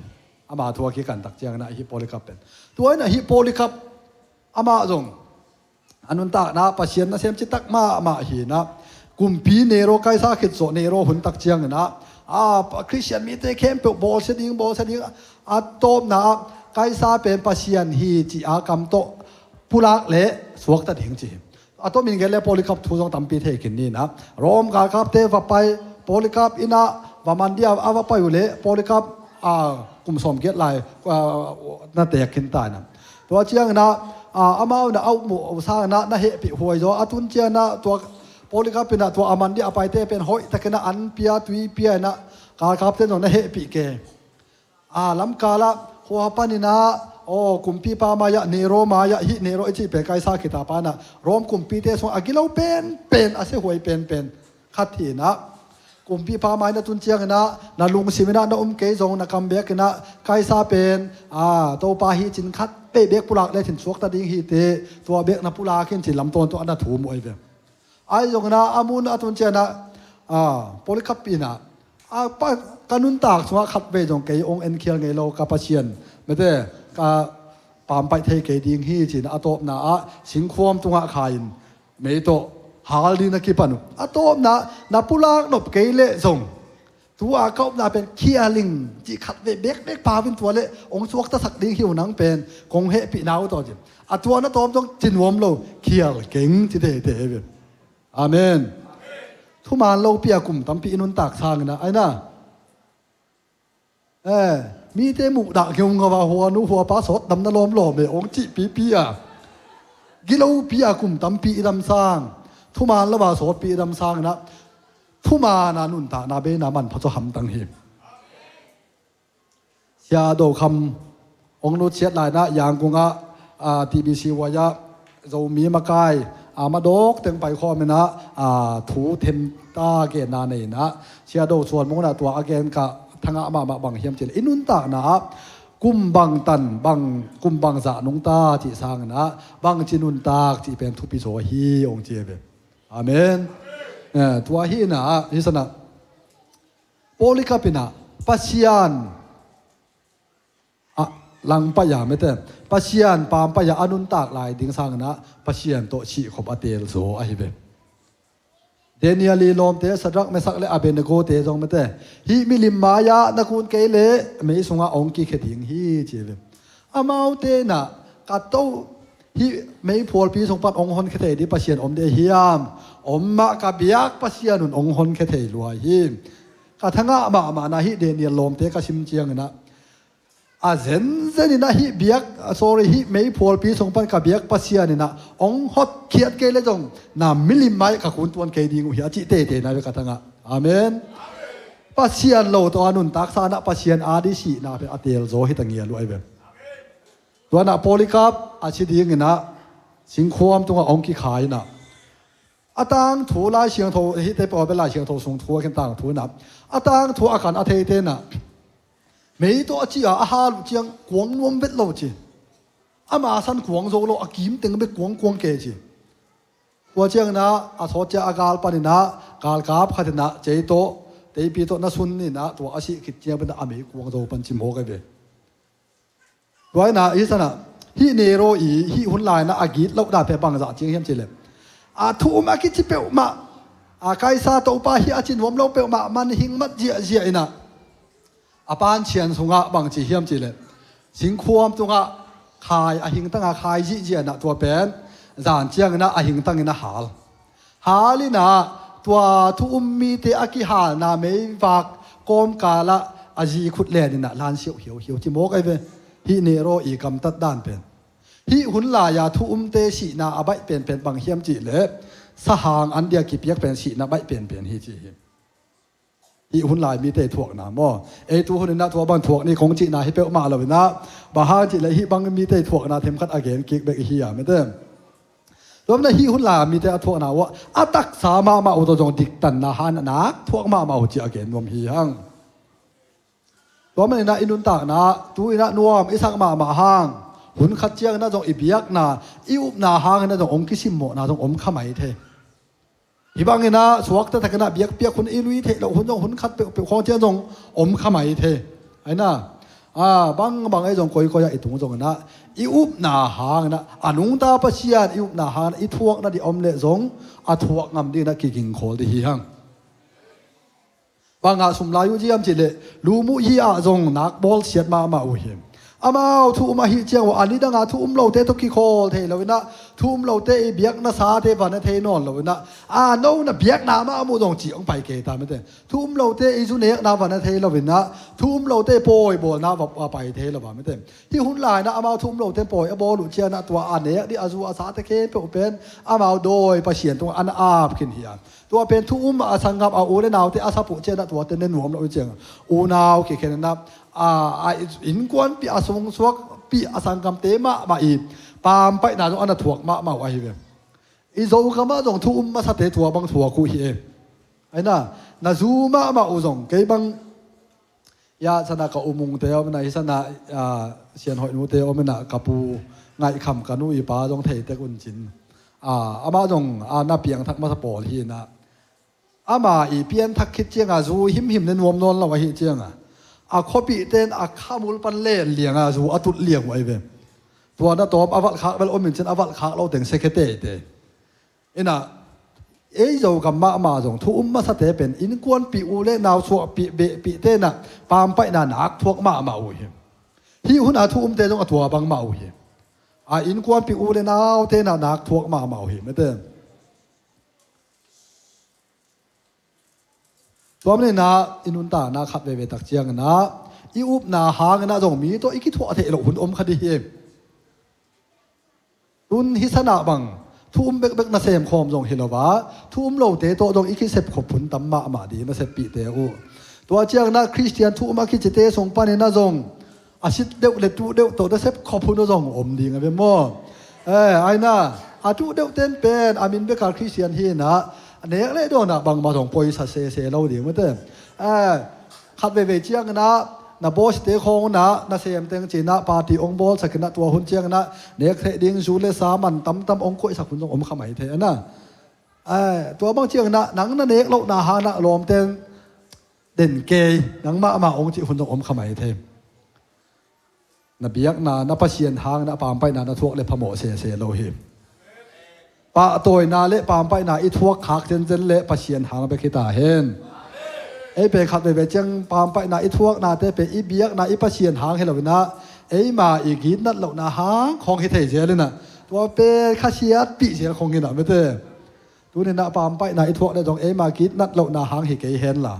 Ama thu a kikan tak ciangin ah hih Polycarp pen. Tua in ah hih Polycarp amah zong a nuntakna Pasian nasem citak mahmah hi in ah, kumpi Nero, Kaisa khit zawh Nero hun tak ciangin ah, a, Khristian mite khempeuh bawlsia ding, bawlsia ding, a tawpna ah Kaisa pen Pasian hi cih a kam tawh pulak le suakta ding ci hi. A tawmin gen le Polycarp thu zong tampi thei khin ni in ah, Rom galkapte va pai, Polycarp in ah va man dia a va pai uh leh Polycarp, a, kum sawmgiat lai, a, na teek khin ta in ah. Tua ciangin ah, a, amau in ah a ukmuh uh sangin ah na hehpih huai zaw. A tun ciangin ah tua Polycarp in ah tua a man dih a paite pen hoihtakin ah an pia, tui pia in ah galkapte in zong na hehpih kei. A, lamkal ah hua panin ah, aw, kumpipa mai-ah, Nero mai-ah, hih Nero i cih pen Kaisa khita pa in ah Rom kumpite sungah a gilo penpen, a siahuai penpen khat hi in ah, kumpipa mai na tun ciangin ah na lungsim in ah na um kei zong na kam beek in ah Kaisa pen, a, Topa hi cin khat beek pulak le cin suakta ding hi teh, tua beek na pulak in cin lamtawn tawh a na thum uh ahi ve. Ahi zongin ah a mun a tun ciangin ah, a, Polycarp in ah, a, pa, ka nuntak sungah khat vei zong kei ong enkhial ngei lo ka Pasian mete ka pampaih thei kei ding hi cin a tawpna ah singkhuam tungah kha in mei tawh hal ding na kipan uh. A tawpna na pulak nop kei leh zong tua ka upna pen khial ing cih khat vei bekbek pau in tua leh ong suaktasak ding hi uh nang pen kong hehpihna uh tawh cin. A tua na tawm zong ci nuam lo, khial keng ci teitei hi ve. Amen. Thuman lopi a kum tampi i nuntak sangin ah, ai na. Eh, mite muhdah ngeungau a hua nu hua pa sawt dam na lawmlawm e, ong cih pipi a. Gilopi a kum tampi i dam sang. Thuman lo a sawtpi i dam sangin ah. Thuman a nuntakna beina manpha cu hamtang hi. Sia Do Kham ong nutsiat lai-in ah Yangon ah, a, T B C Y ah Zomi makai, a ma dawk teng paikhawm inah, a, thu themta genna nei inah, Sia Do Suan Mung inah tua a gen ka thangah mahmah bang hiam cih leh i nuntakna ah kum bang tan, bang, kum bang zah nungta cih sang inah, bangci nuntak cih pen thupi zaw hi hong ci ve. Amen. Eh, tua hi inah, hi sanah Polycarp inah Pasian a langpai-a mete, Pasian pampai-a a nuntak lai ding sang inah Pasian tawh sihkhop a teel zaw ahi ve. Daniel i lawmte Shadrach, Meshach le Abednego te zong mete, hih milim mai-ah na kun kei leh mei sungah hong kikhia ding hi ci ve. Amaute inah ka to, hih meiphualpi sung pan hong honkhia thei ding Pasian om ding hiam? Om mah, ka biak Pasian un hong honkhia thei lua hi. Ka thangah mahmah inah hih Daniel lawmte ka sim ciang inah, a zenzen inah hih biak, sorry, hih meiphualpi sung pan ka biak Pasian inah hong hotkhiat kei leh zong na milim mai ka kun tuan kei ding uh hi a cih teitei na ve ka thangah. Amen. Pasian lo tawh a nuntaksa inah Pasian a ding sihna pen a teel zaw hi ta ngial uh ahi ve. Tua inah Polycarp a si ding inah singkhuam tungah hong kikhai inah, a tangthu Lai Siangtho, hihte pawlpi Lai Siangtho sung thu a khin tangthu inah, a tangthu a kan a theite inah mei tawh a ci-a a hal uh ciang kuang nuam vet lo ci. Ama san kuang zo lo, a kim teng bek kuang kuang kei ci. Tua ciang inah a sawt ciang a gal pan inah galkap khat inah cei tawh, teipi tawh na sun inah tua a sih khit ciang pen a mei kuang zo pan ci mawk ahi ve. Tua inah hi sanah hih Nero i hih hun lai inah a gitloh dan pen bangzah ciang hiam cih leh, a thu um a kici peuhmah, a Kaisar Topa hi a ci nuam lo peuhmah, manhing mat ziahziah inah a pancian sungah bangci hiam cih leh, singkhuam tungah khai, a hingtang a khai zihziah inah tua pen zan ciang inah a hingtang inah hal. Hal inah tua thu um mite a kihalna meivak kawmkal ah a zi khut len inah lan siauh hiauhiau ci mawk ahi ve. Hih Nero i gamtat dan pen. Hih hun lai-a thu umte sihna a baih penpen bang hiam cih leh, sahang an dia kipiak pen sihna baih penpen hi ci hi. Hih hun lai mite thuakna maw? Ei tu hun inah tua bang thuak ni kong cihna hi peuhmah lo inah, bang hang cih leh hih bang mite thuakna themkhat a gen kik bek i hi a mete. Tua manin hih hun lai mite a thuakna uh ah a taksa mahmah uh tawh zong diktanna hang nak thuak mahmah uh ci a gen nuam hi hang. Tua manin ah i nuntakna tu inah nuam i sak mahmah hang, hun khat ciang inah zong i biakna, i upna hang inah zong hong kisimmawhna zong om kha mai thei. Hih bang inah suakta tak inah biakpiak hun i lui theih loh hun zong, hun khat peuhpeuh khawng ciang zong om kha mai thei. Ahi inah, a, bangbang ei zong koikoi ah i tung zong inah i upna hang inah, a nungta Pasian i upna hang inah i thuakna ding om leh zong a thuak ngam ding inah kigingkhawl ding hi hang. Bang ah sum lai uh hiam cih leh, lum uh hi ah zong nak bawlsiat mahmah uh hi. Amau thu um ahih ciang uh, a nidang a thu um lote tawh kikhawl thei lo inah, thu um lote i biakna sate va ne thei nawn lo inah, a, no na biakna mah a mu zong cih hong pai kei ta mete. Thu um lote i zu nekna va ne thei lo inah, thu um lote pawi bawlna va, va pai thei lo va mete. Hih hun lai inah amau thu um lote pawi a bawl uh ciang inah tua a nek ding a zu a sate khempeuh pen amau dawi Pasian tungah an ap khin hi a. Tua pen thu um a sanggam a u le naute a sap uh ciang inah tuate ne nuam lo uh ciang, unau kikhen inah, a, a innkuanpih a sungsuakpih a sanggamte mahmah i pampaihna zong a na thuak mahmah uh ahi ve. I Zogam ah zong thu um masate tua bang thuak uh hi e. Ahi inah, na zu mahmah uh zong, kei bang, ya, sanah ka u Mungte om inah, hi sanah, a, Sian Hoih nute om inah, ka pu Ngaih Kham ka nu i pa zong thei tek un cin. A, amah zong, a, na piangthak masa pawl hi inah, ama i pianthak khit ciang a zu himhim ne nuam nawn lo ahih ciang a, a khuapihte in a khamul pan len liang a zu a tut liang uh ahi ve. Tua na tawm a valhkhak bel om in cin, a valhkhak lo teng sia khia teitei. Inah, ei Zogam mahmah zong thu um masate pen innkuanpih u le nau suahpih behpihte inah pampaihna nak thuak mahmah uh hi. Hih hun a thu umte zong a tua bangmah uh hi. A, innkuanpih u le naute inah nak thuak mahmah uh hi mete. Tua manin ah i nuntakna khat veve tak ciang inah i upna hang inah zong mi tawh i kithuah theih loh hun om kha ding hi. Tun hi sanah bang thu um bekbek na semkhawm zong hi lo a, thu um lote tawh zong i kisepkhop hun tam mahmah ding na seppihte uh. Tua ciang inah Khristian thu um a kicite sung pan inah zong a sit deuh le tuh deuh tawh na sepkhop hun uh zong om ding a ve maw? Eh, ahi inah, A tuh deuh ten pen a min beka Khristian hi inah, a nek le dawnah bangmah zong poisa sese lo ding mate. Eh, khat veivei cianginah na bawsite khawng unah na sem teng cinah party ong bawlsak inah tua hun cianginah nek theih ding zu le sa man tamtam ong koihsak hun zong om kha mai thei ana. Eh, tua bang cianginah nang na nek lohna hangah lawmten den kei, nang mahmah ong cih hun zong om kha mai thei. Na biakna, na Pasian hang, na pampaihna na thuak le phamawh sese lo hi. Pahtawina le pampaihna i thuak khak zenzen le Pasian hang bek hi ta hen. Ei pen khat veivei ciang pampaihna i thuaknate pen i biakna i Pasian hang hi lo inah, eima i gitnat lohna hang khawng hi thei zel inah, tua pen khasiatpih zel khawng hi inah mate. Tuninah pampaihna i thuak le zong eima gitnat lohna hang hi kei henla,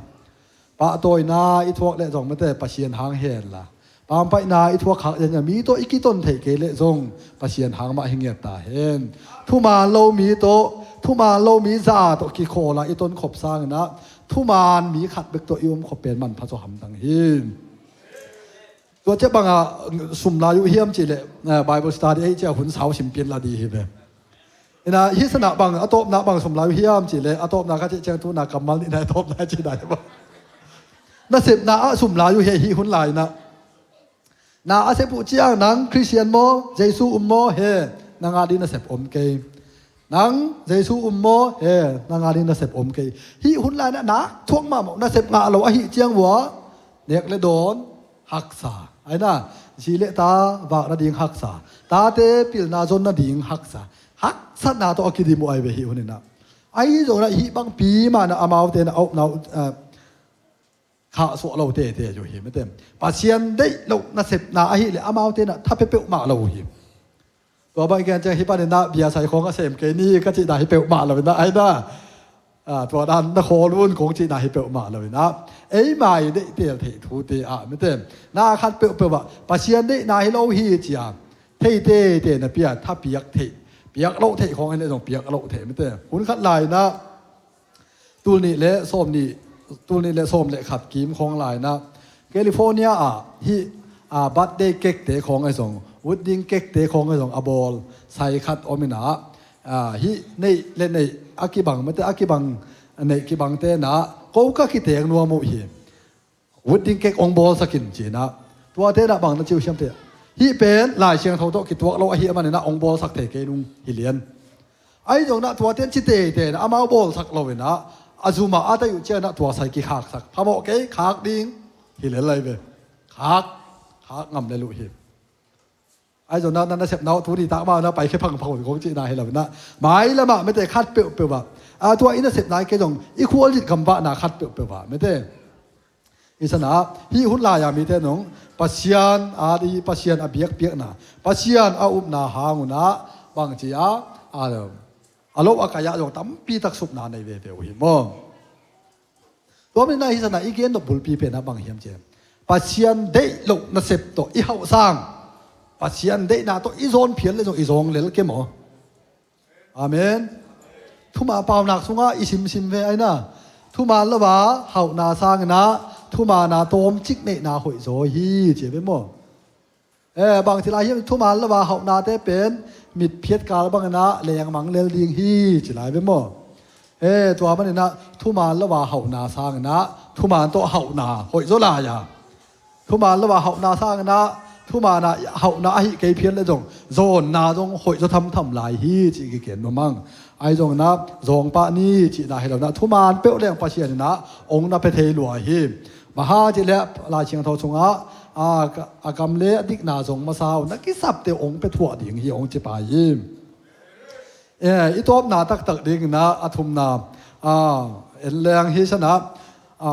pahtawina i thuak le zong mate Pasian hang hi henla, pampaihna i thuak khak zenzen mi tawh i kiton theih kei le zong Pasian hang mah hi ngiat ta hen. Thuman lo mi tawh, thuman lo mi za tawh kikhawla i tonkhop sanginah thuman mi khat bek tawh i omkhop pen manpha zaw hamtang hi. Tua ciah bangah sum lai uh hiam cihleh, eh, Bible study ei ciah hun sau simpin la di hi ve. Inah hih sanah bang a tawpna bang sum lai uh hiam cihleh, a tawpna ka cih ciang tuna kammal nihna a tawpna cihna hi bang. Nasepna ah sum lai uh hi hih hun lai inah. Na a sep uh ciang nang Khristian maw, Jesu um maw, he, nang a dih nasep om kei. Nang Jesu um maw, he, nang a dih nasep om kei. Hih hun lai inah nak thuak mahmah nasep ngah lo ahih ciang vua nek le dawn haksa. Aina, zi le ta vak nading haksa. Tate pilna zon nading haksa. Haksatna tawh a kidim uh ai ve hih hun inah. Ahi zongna hih bangpi mahna amaute na a upna uh, eh, khahsuah lo tete uh hi mate. Pasian deih loh nasepna ahih le amaute na tha peuhmah lo uh hi. Tua bang i gen ciang hih paninah biasai khawng a sem kei ni ka cihna hi peuhmah lo inah aina. Ah, tua dan na khawl un kong cihna hi peuhmah lo inah. Eima i deihtel theih thute ah mate. Na khat peuhpeuh ah Pasian deihna hi lo hi cia. Thei tete na pia, tha piak theih. Piak loh theih khawng hi le zong piak loh theih mate. Hun khat lai inah. Tul nih le sawm nih, tul nih le sawm le khat kim khawng lai inah California ah hih, ah, birthday cake te khawng ahi zong, wedding cake te khawng ahi zong a bawl sai khat om inah, ah, hih neih le neih a kibang mate a kibang neih kibang te inah ko ka kiteng nuam uh hi. Wedding cake ong bawlsak in cinah. Tua tenah bang na ci uh hiam te. Hih pen Lai Siangtho tawh kituak lo ahih maninah ong bawlsak thei kei nung hi lian. Ahi zongna tua ten ci teitei na amau bawlsak lo inah a zumah a tai uh cianah tua sai kikhaksak phamawh kei khak ding hi lel lai ve. Khak, khak ngam lel uh hi. Ahi zongna na nasepna uh tuni tak mah na paikhia phangphang uh kong cihna hi lo inah. Mailamah mate khat peuhpeuh ah. A tua i nasepna i kei zong i khualzin gamvahna khat peuhpeuh ah mate. Hi sanah hih hun lai-a mite nong Pasian a dih, Pasian a biakpiakna, Pasian a upna hang unah bangci a, a, a lo a kai-ah zong tampi tak supna nei veve uh hi maw? Tua maninah hi sanah i gen nop bulpi penah bang hiam ciam? Pasian deih loh nasep tawh i hauhsang, Pasian deihna tawh i zawn phial le zong i zawng lel ke maw? Amen. Thuman paunak sungah i simsim ve aina. Thuman lo a hauhna sanginah thuman a tawmcik neihna hoihzaw hi ci ve maw? Eh, bangci lai hiam thuman lo a hauhnate pen mitphiat kal banginah lengmang lel ding hi ci lai ve maw? Eh, tua maninah thuman lo a hauhna sanginah thuman tawh hauhna hoihzaw lai a. Thuman lo a hauhna sanginah thuman a hauhna ahi kei phial le zong zawnna zong hoihzaw thamtham lai hi cih kiken nuam ang. Ahi zonginah zawngpah ni cihna hi lonah thuman peuh leng Pasian inah ong na pia thei lua hi. Bang hang cih leh Lai Siangtho sungah a, a gam le a dikna zong masa uh na kisapte ong pia thuah ding hi ong ci pai hi. Eh, i tawpna taktak dinginah a thumna, a, en leng hi sanah, a,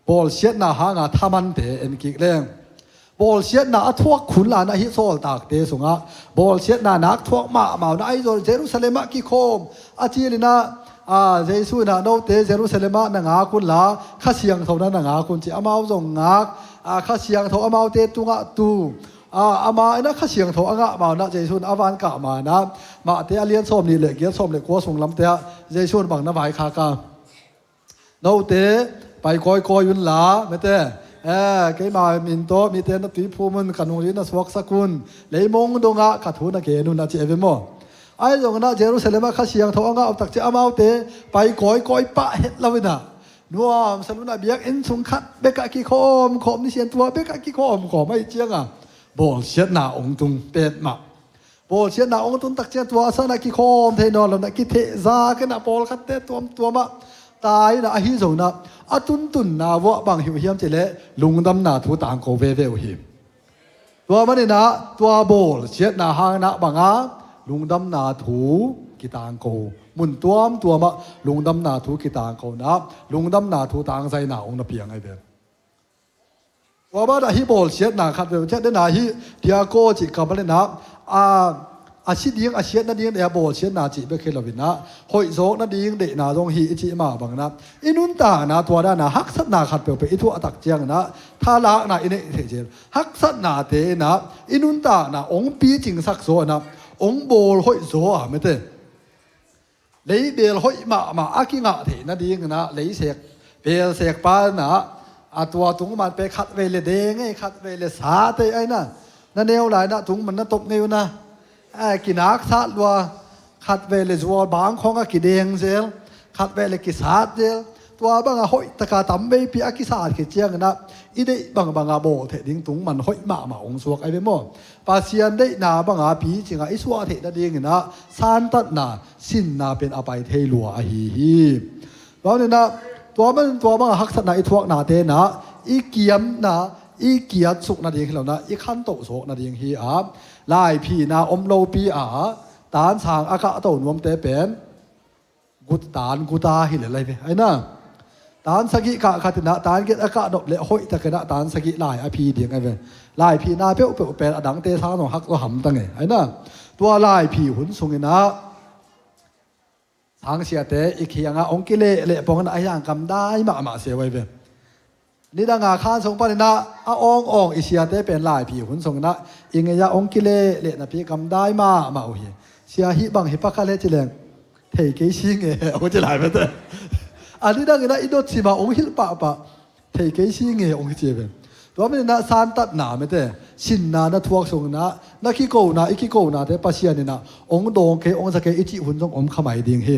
bawlsiatna hanga thamante en kik leng. Bawlsiatna a thuak khun lanah hih sawltakte sungah bawlsiatna nak thuak mahmah unah ahi zong Jerusalem ah kikhawm a cilinah, a, Jesu inah note Jerusalem ah na ngak unla Kha Siangtho na na ngak un ci amau zong ngak, a, Kha Siangtho amaute tungah tu, a, ama inah Kha Siangtho a ngah ma unah Jesu in a van kah ma inah Mahte a lian sawm nih le giat sawm le kua sung lamte ah Jesu in bang na vaikhak a. Note pai kawikawi unla mete, eh, keima min tawh mite na tuiphum un, ka nungzui na suaksak un, leimong dongah ka thu na gen un a ci e ve maw? Ahi zongin ah Jerusalem ah Kha Siangtho a ngah uh tak ciang amaute pai kawikawi pah het lo in ah, nuamsa lo in ah biakinn sung khat bekah kikhawmkhawm ni sian, tua bekah kikhawmkhawm ahih ciangin bawlsiatna hong tung petmah. Bawlsiatna hong tun tak ciang tua a san ah kikhawm thei nawn lo in ah kithehzak in ah pawlkhatte tuamtuam ah tai in ah, ahi zongin ah a tuntunna vuah bang hi uh hiam cih leh lungdamna thu tangko veve uh hi. Tua manin ah tua bawlsiatna hangin ah bang a lungdamna thu kitangko, mun tuamtuam ah lungdamna thu kitangko in ah lungdamna thu tangzaina hong na piang ahi ve. Tua banah hih bawlsiatna khat veve, ciah den ah hih diakonia cih kammal in ah, a, a si ding, a siat nading deih a bawlsiatna cih bek hi lo in ah, hoih zawk nading deihna zong hi i cih mah bangin ah, i nuntakna tua dan a haksatna khat peuhpeuh i thuah tak ciangin ah thalakna i neih theih zel. Haksatnate in ah i nuntakna hong picingsak zaw in ah, hong bawl hoih zaw a, mete. Leibel hoih mahmah a kingah theih nadingin ah leisek, belsekpa in ah, a tua tung man pen khatvei le deng ei, khatvei le sat ei, ahi na, na neu lai in ah tung man na top ngei un ah, a, kinaksat lua, khatvei le zual bang khawng a kideng zel, khatvei le kisat zel. Tua bang a hoih taka tamveipi a kisat khit ciangin ah i deih bangbang a bawl theih ding tung man hoih mahmah hong suak ahi ve maw. Pasian deihna bang a picing a i suah theih nadingin ah santatna, sinna pen a pai thei lua ahi hi. Tua manin ah, tua man, tua bang a haksatna i thuaknate in ah i kiamna, i kiatsuk nading hi lo in ah i khantoh zawk nading hi a, laiphina om lopi a, tansang a kahto nuamte pen gut, tan guta hi lel ahi ve, ahi na. Tan sagih kah khat in ah tan giat a kah nop leh hoih takin ah tan sagih lai a phi ding ahi ve. Laiphina peuhpeuh pen a dangte sang zong hak zaw hamtang e, ahi na. Tua laiphi hun sungin ah sangsiate i kiangah hong kilehleh pongin ah a hiang gamdai mahmah se uh ahi ve. Nidang a khan sung panin ah a awngawng i siate pen laiphi hun sungin ah i ngei ah hong kilehleh napi gamdai mahmah uh hi. Sia, hih bang hi pakhat le ci leng, thei kei si nge, hong ci lai mete. A nidang in ah i dot sim a hong hilh pahpah, thei kei si nge, hong hi ci ve. Tua manin ah santatna mete, sinna na thuak sungin ah na kikona, i kikonate Pasian in ah hong dawng kei, hong za kei i cih hun zong om kha mai ding hi.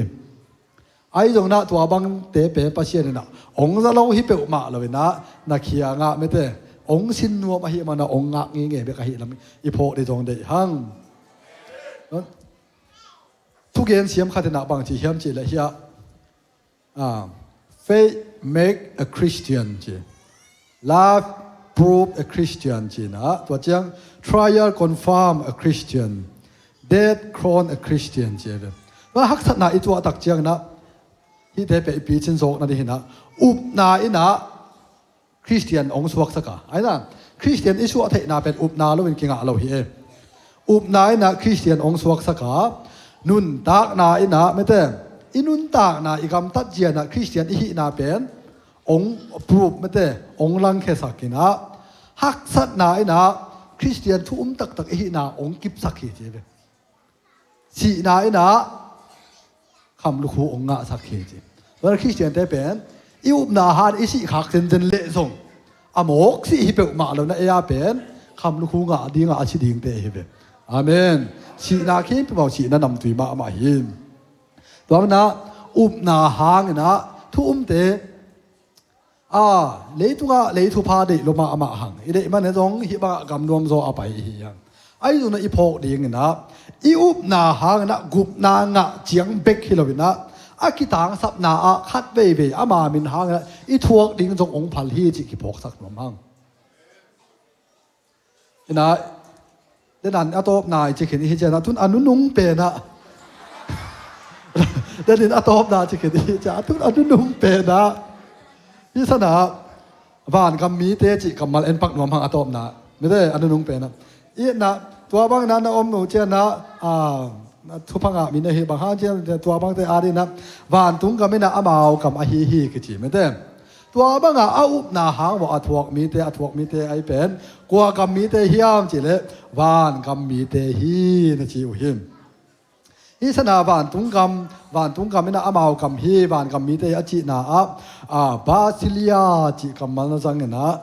Ahi zongin ah tua bangte pen Pasian in ah hong za lo hi peuhmah lo in ah na kiangah mete, hong sin nuam ahih man ah hong ngak ngeingei bek ahih lam i phawk ding zong deih hang. Thugen siam khat in ah bang ci hiam cih leh hiah, ah, faith make a Christian ci. Love prove a Christian ci in ah, tua ciang trial confirm a Christian, death crown a Christian ci ve. Tua haksatna i tuah tak ciangin ah hihte pen i picin zawk nading hi in ah, upna in ah Christian hong suaksak a, ahi na. Christian i suah theihna pen upna lo in kingah lo hi e. Upna in ah Christian hong suaksak a, nuntakna in ah mete, i nuntakna, i gamtat zia in ah Christian i hihna pen hong prove mete, hong langkhiasak in ah, haksatna in ah Christian thu um taktak i hihna hong kipsak hi ci ve. Sihna in ah khamlukhu hong ngahsak hi ci. Tua Christian te pen i upna hang i sih khak zenzen leh zong a mawk sih hi peuhmah lo in ah ei a pen khamlukhu ngah ding a, a si dingte hi ve. Amen. Sihna khempeuh mah sihna namtui mahmah hi. Tua manin ah upna hangin ah thu umte, a, leitungah lei thupha deih lua mahmah hang, i deih man zong hih bangah gam nuam zaw a pai i hi hang. Ahi zongin ah i phawk dingin ah i upna hangin ah gupna ngah ciang bek hi lo in ah, a kitangsapna ah khat veivei ama min hangin ah i thuak ding zong hong phal hi cih kiphawksak nuam hang. Ina, denan a tawpna i ci khin i hi cian a, tun a nunung pen ah. Denin a tawpna ci khin i hi cian a, tun a nunung pen ah. Hi san ah, vangam mite cih kammal en pak nuam hang a tawpna. Mite a nunung pen ah. I na, tua bang na na om uh cian ah, a, thupha ngah mi na hi bang hang cian tua bangte adingin ah, vantung gam in ah amau gam ahi hi kici mite. Tua bangah a upna hang uah a thuak mite, a thuak mite ahi pen kua gam mite hiam cih leh vangam mite hi na ci uh hi. Hi san ah vantung gam, vantung gam in ah amau gam hi, vangam mite hi a cihna ah, a, basileia cih kammal na zang in ah,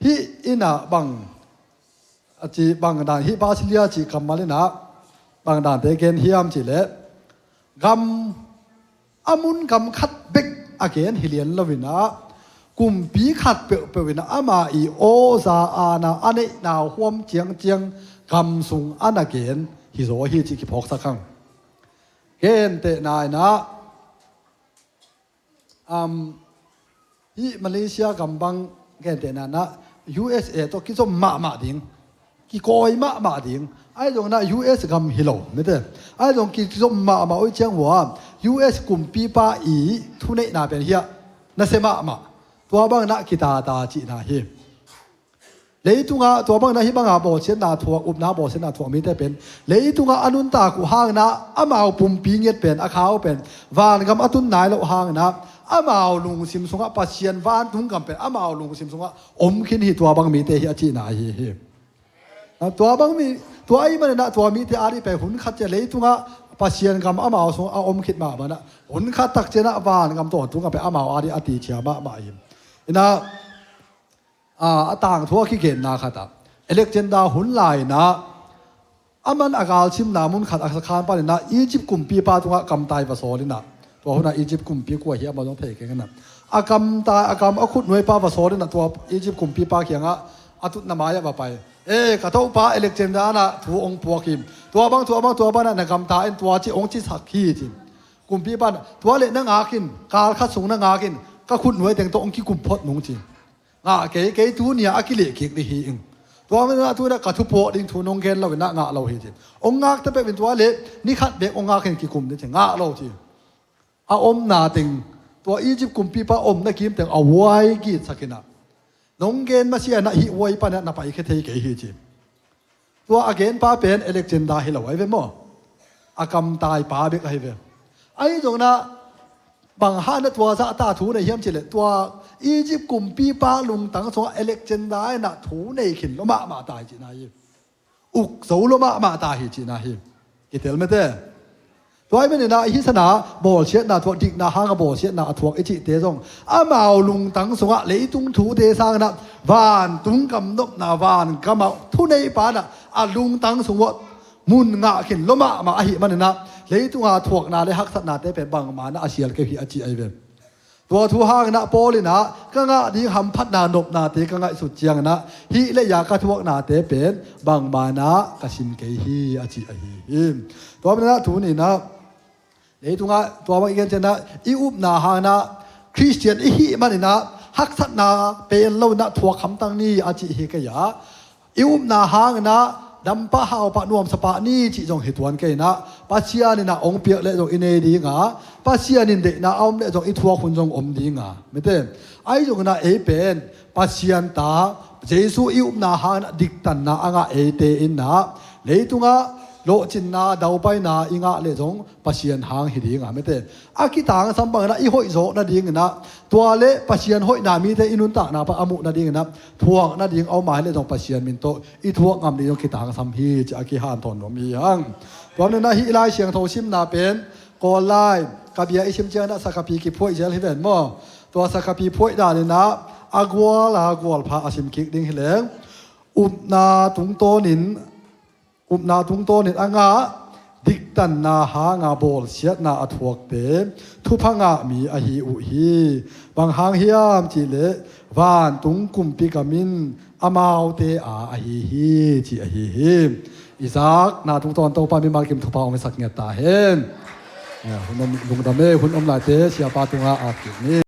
hih in ah bang a ci bang dan, hih basileia cih kammal in ah Bang dante gen hiam cihleh, gam a mun gam khat bek a gen hi lian lo inah, kumpi khat peuhpeuh inah ama i awza aana a neihna huam ciangciang gam sung a na gen hi zaw hi cih kiphawksak hang. Gentehna inah, um, hih Malaysia gam bang gentehna inah U S A tawh kizom mahmah ding, kikawi mahmah ding. Ahi zongin ah U S gam hi lo, mite. Ahi zong kizom mahmah uh ciang uh a, U S kumpipa i thuneihna pen hiah nasia mahmah. Tua bang inah kitata cihna hi. Leitungah tua bang inah hih banga bawlsiatna thuak, upna bawlsiatna thuak mite pen, leitungah a nuntak uh hang inah amau pumpi ngiat pen, a khau pen, vangam a tun nai loh hang inah amau lungsim sungah Pasian vantung gam pen amau lungsim sungah om khin hi, tua bang mite hi a cihna ahi hi. A, tua bang mi, tua ahih manin ah tua mite ading pen hun khat ciang leitungah Pasian gam amau sungah a om khit mah bang inah hun khat tak ciangin ah vangam tawntung gam pen amau ading a ticia mahmah hi. Inah, a, a tangthu a kigenna khat ah, Alexander hun lai inah, aman a galsimna mun khat a sakhan pan inah Egypt kumpipa tungah kamtai va sawl inah, tua hunah Egypt kumpi kua hiam maw zong thei keng inah, a kamtai, a kam a khutnuaipa va sawl inah tua Egypt kumpipa kiangah a tutna mai-ah va pai. E, ka topa Alexander inah thu hong puak hi. Tua bang, tua bang, tua bang inah na gamta in tua ci hong cisak hi ci. Kumpipa inah, tua leh na ngak in, kal khat sung na ngak in, ka khutnuai teng tawh hong kikum phot nung ci. Ngah kei, kei tuni-ah a kilehkik ding hi ing. Tua manin ah tu-in ah ka thu puak ding thu nong gen lo-in ah ngah lo hi ci. Hong ngak ta peuh in tua leh ni khat bek hong ngak in kikum ding ci, ngah lo ci. A omna teng, tua Egypt kumpipa omna kim teng a huai gitsak in ah, nong gen masiah in ah hih huai pan ah na paikhia thei kei hi ci. Tua a genpa pen Alexander hi lo ahi ve maw? A kamtaipa bek ahi ve. Ahi zongin ah bang hang in ah tua zahta thu nei hiam cihleh, tua Egypt kumpipa lungtang sungah Alexander in ah thu nei khin lua mahmah ta hi cihna hi. Uk zo lua mahmah ta hi cihna hi. Kitel mete. Tua ahih manin ah hih sana bawlsiatna thuak, dikna hanga bawlsiatna a thuak i cihte zong amau lungtang sungah leitung thute sangin ah vantung gam nopna, vangamah thuneipa in ah a lungtang sungah mun ngah khin lua mahmah ahih manin ah leitunga thuakna le haksatnate pen bangmah in ah a sial kei uh hi a ci ahi ve. Tua thu hangin ah Paul in ah ka ngah ding hamphatna nopnate ka ngaihsut ciangin ah hih lei-a ka thuaknate pen bangmah in ah ka sin kei hi a ci ahi hi. Tua manin ah tuni-in ah leitungah tua bang i gen ciangin ah i upna hangin ah Khristian i hih manin ah haksatna pelh lo-in ah thuak hamtang ni a cih hi kei a, i upna hangin ah dampah haupah nuamsa pah ni cih zong hi tuan kei in ah, Pasian in ah hong piak leh zong i nei ding a, Pasian in deihna a om leh zong i thuak hun zong om ding a, mete. Ahi zongin ah ei pen Pasian ta, Jesu i upna hangin ah diktanna a ngah eite in ah leitungah lawhcinna, daupaina i ngah leh zong Pasian hang hi ding a, mete. A kitangsam bangin ah i hoih zawh nadingin ah, tua le Pasian hoihna mite i nuntakna pan a muh nadingin ah, thuak nading a om a hi leh zong Pasian min tawh i thuak ngam ding zong kitangsam hi ci a kihanthawn nuam hi hang. Tua manin ah hih Lai Siangtho simna pen Kawl lai, ka bia i sim ciangin ah sakapi kiphuaih zel hi ven maw? Tua sakapi phuaih danin ah a gual a gualpha a sim kik ding hi leng, upna tungtawnin upna tungtawnin a ngah, diktanna hanga bawlsiatna a thuakte thupha ngah mi ahi uh hi. Bang hang hiam cihleh vantung kumpi gam in amaute a ahi hi ci ahi hi. I zakna tungtawn Topa mimal kim thupha hong hisak ngiat ta hen. Eh, hun om, lungdam e, hun om laite siapa tungah a kik ni.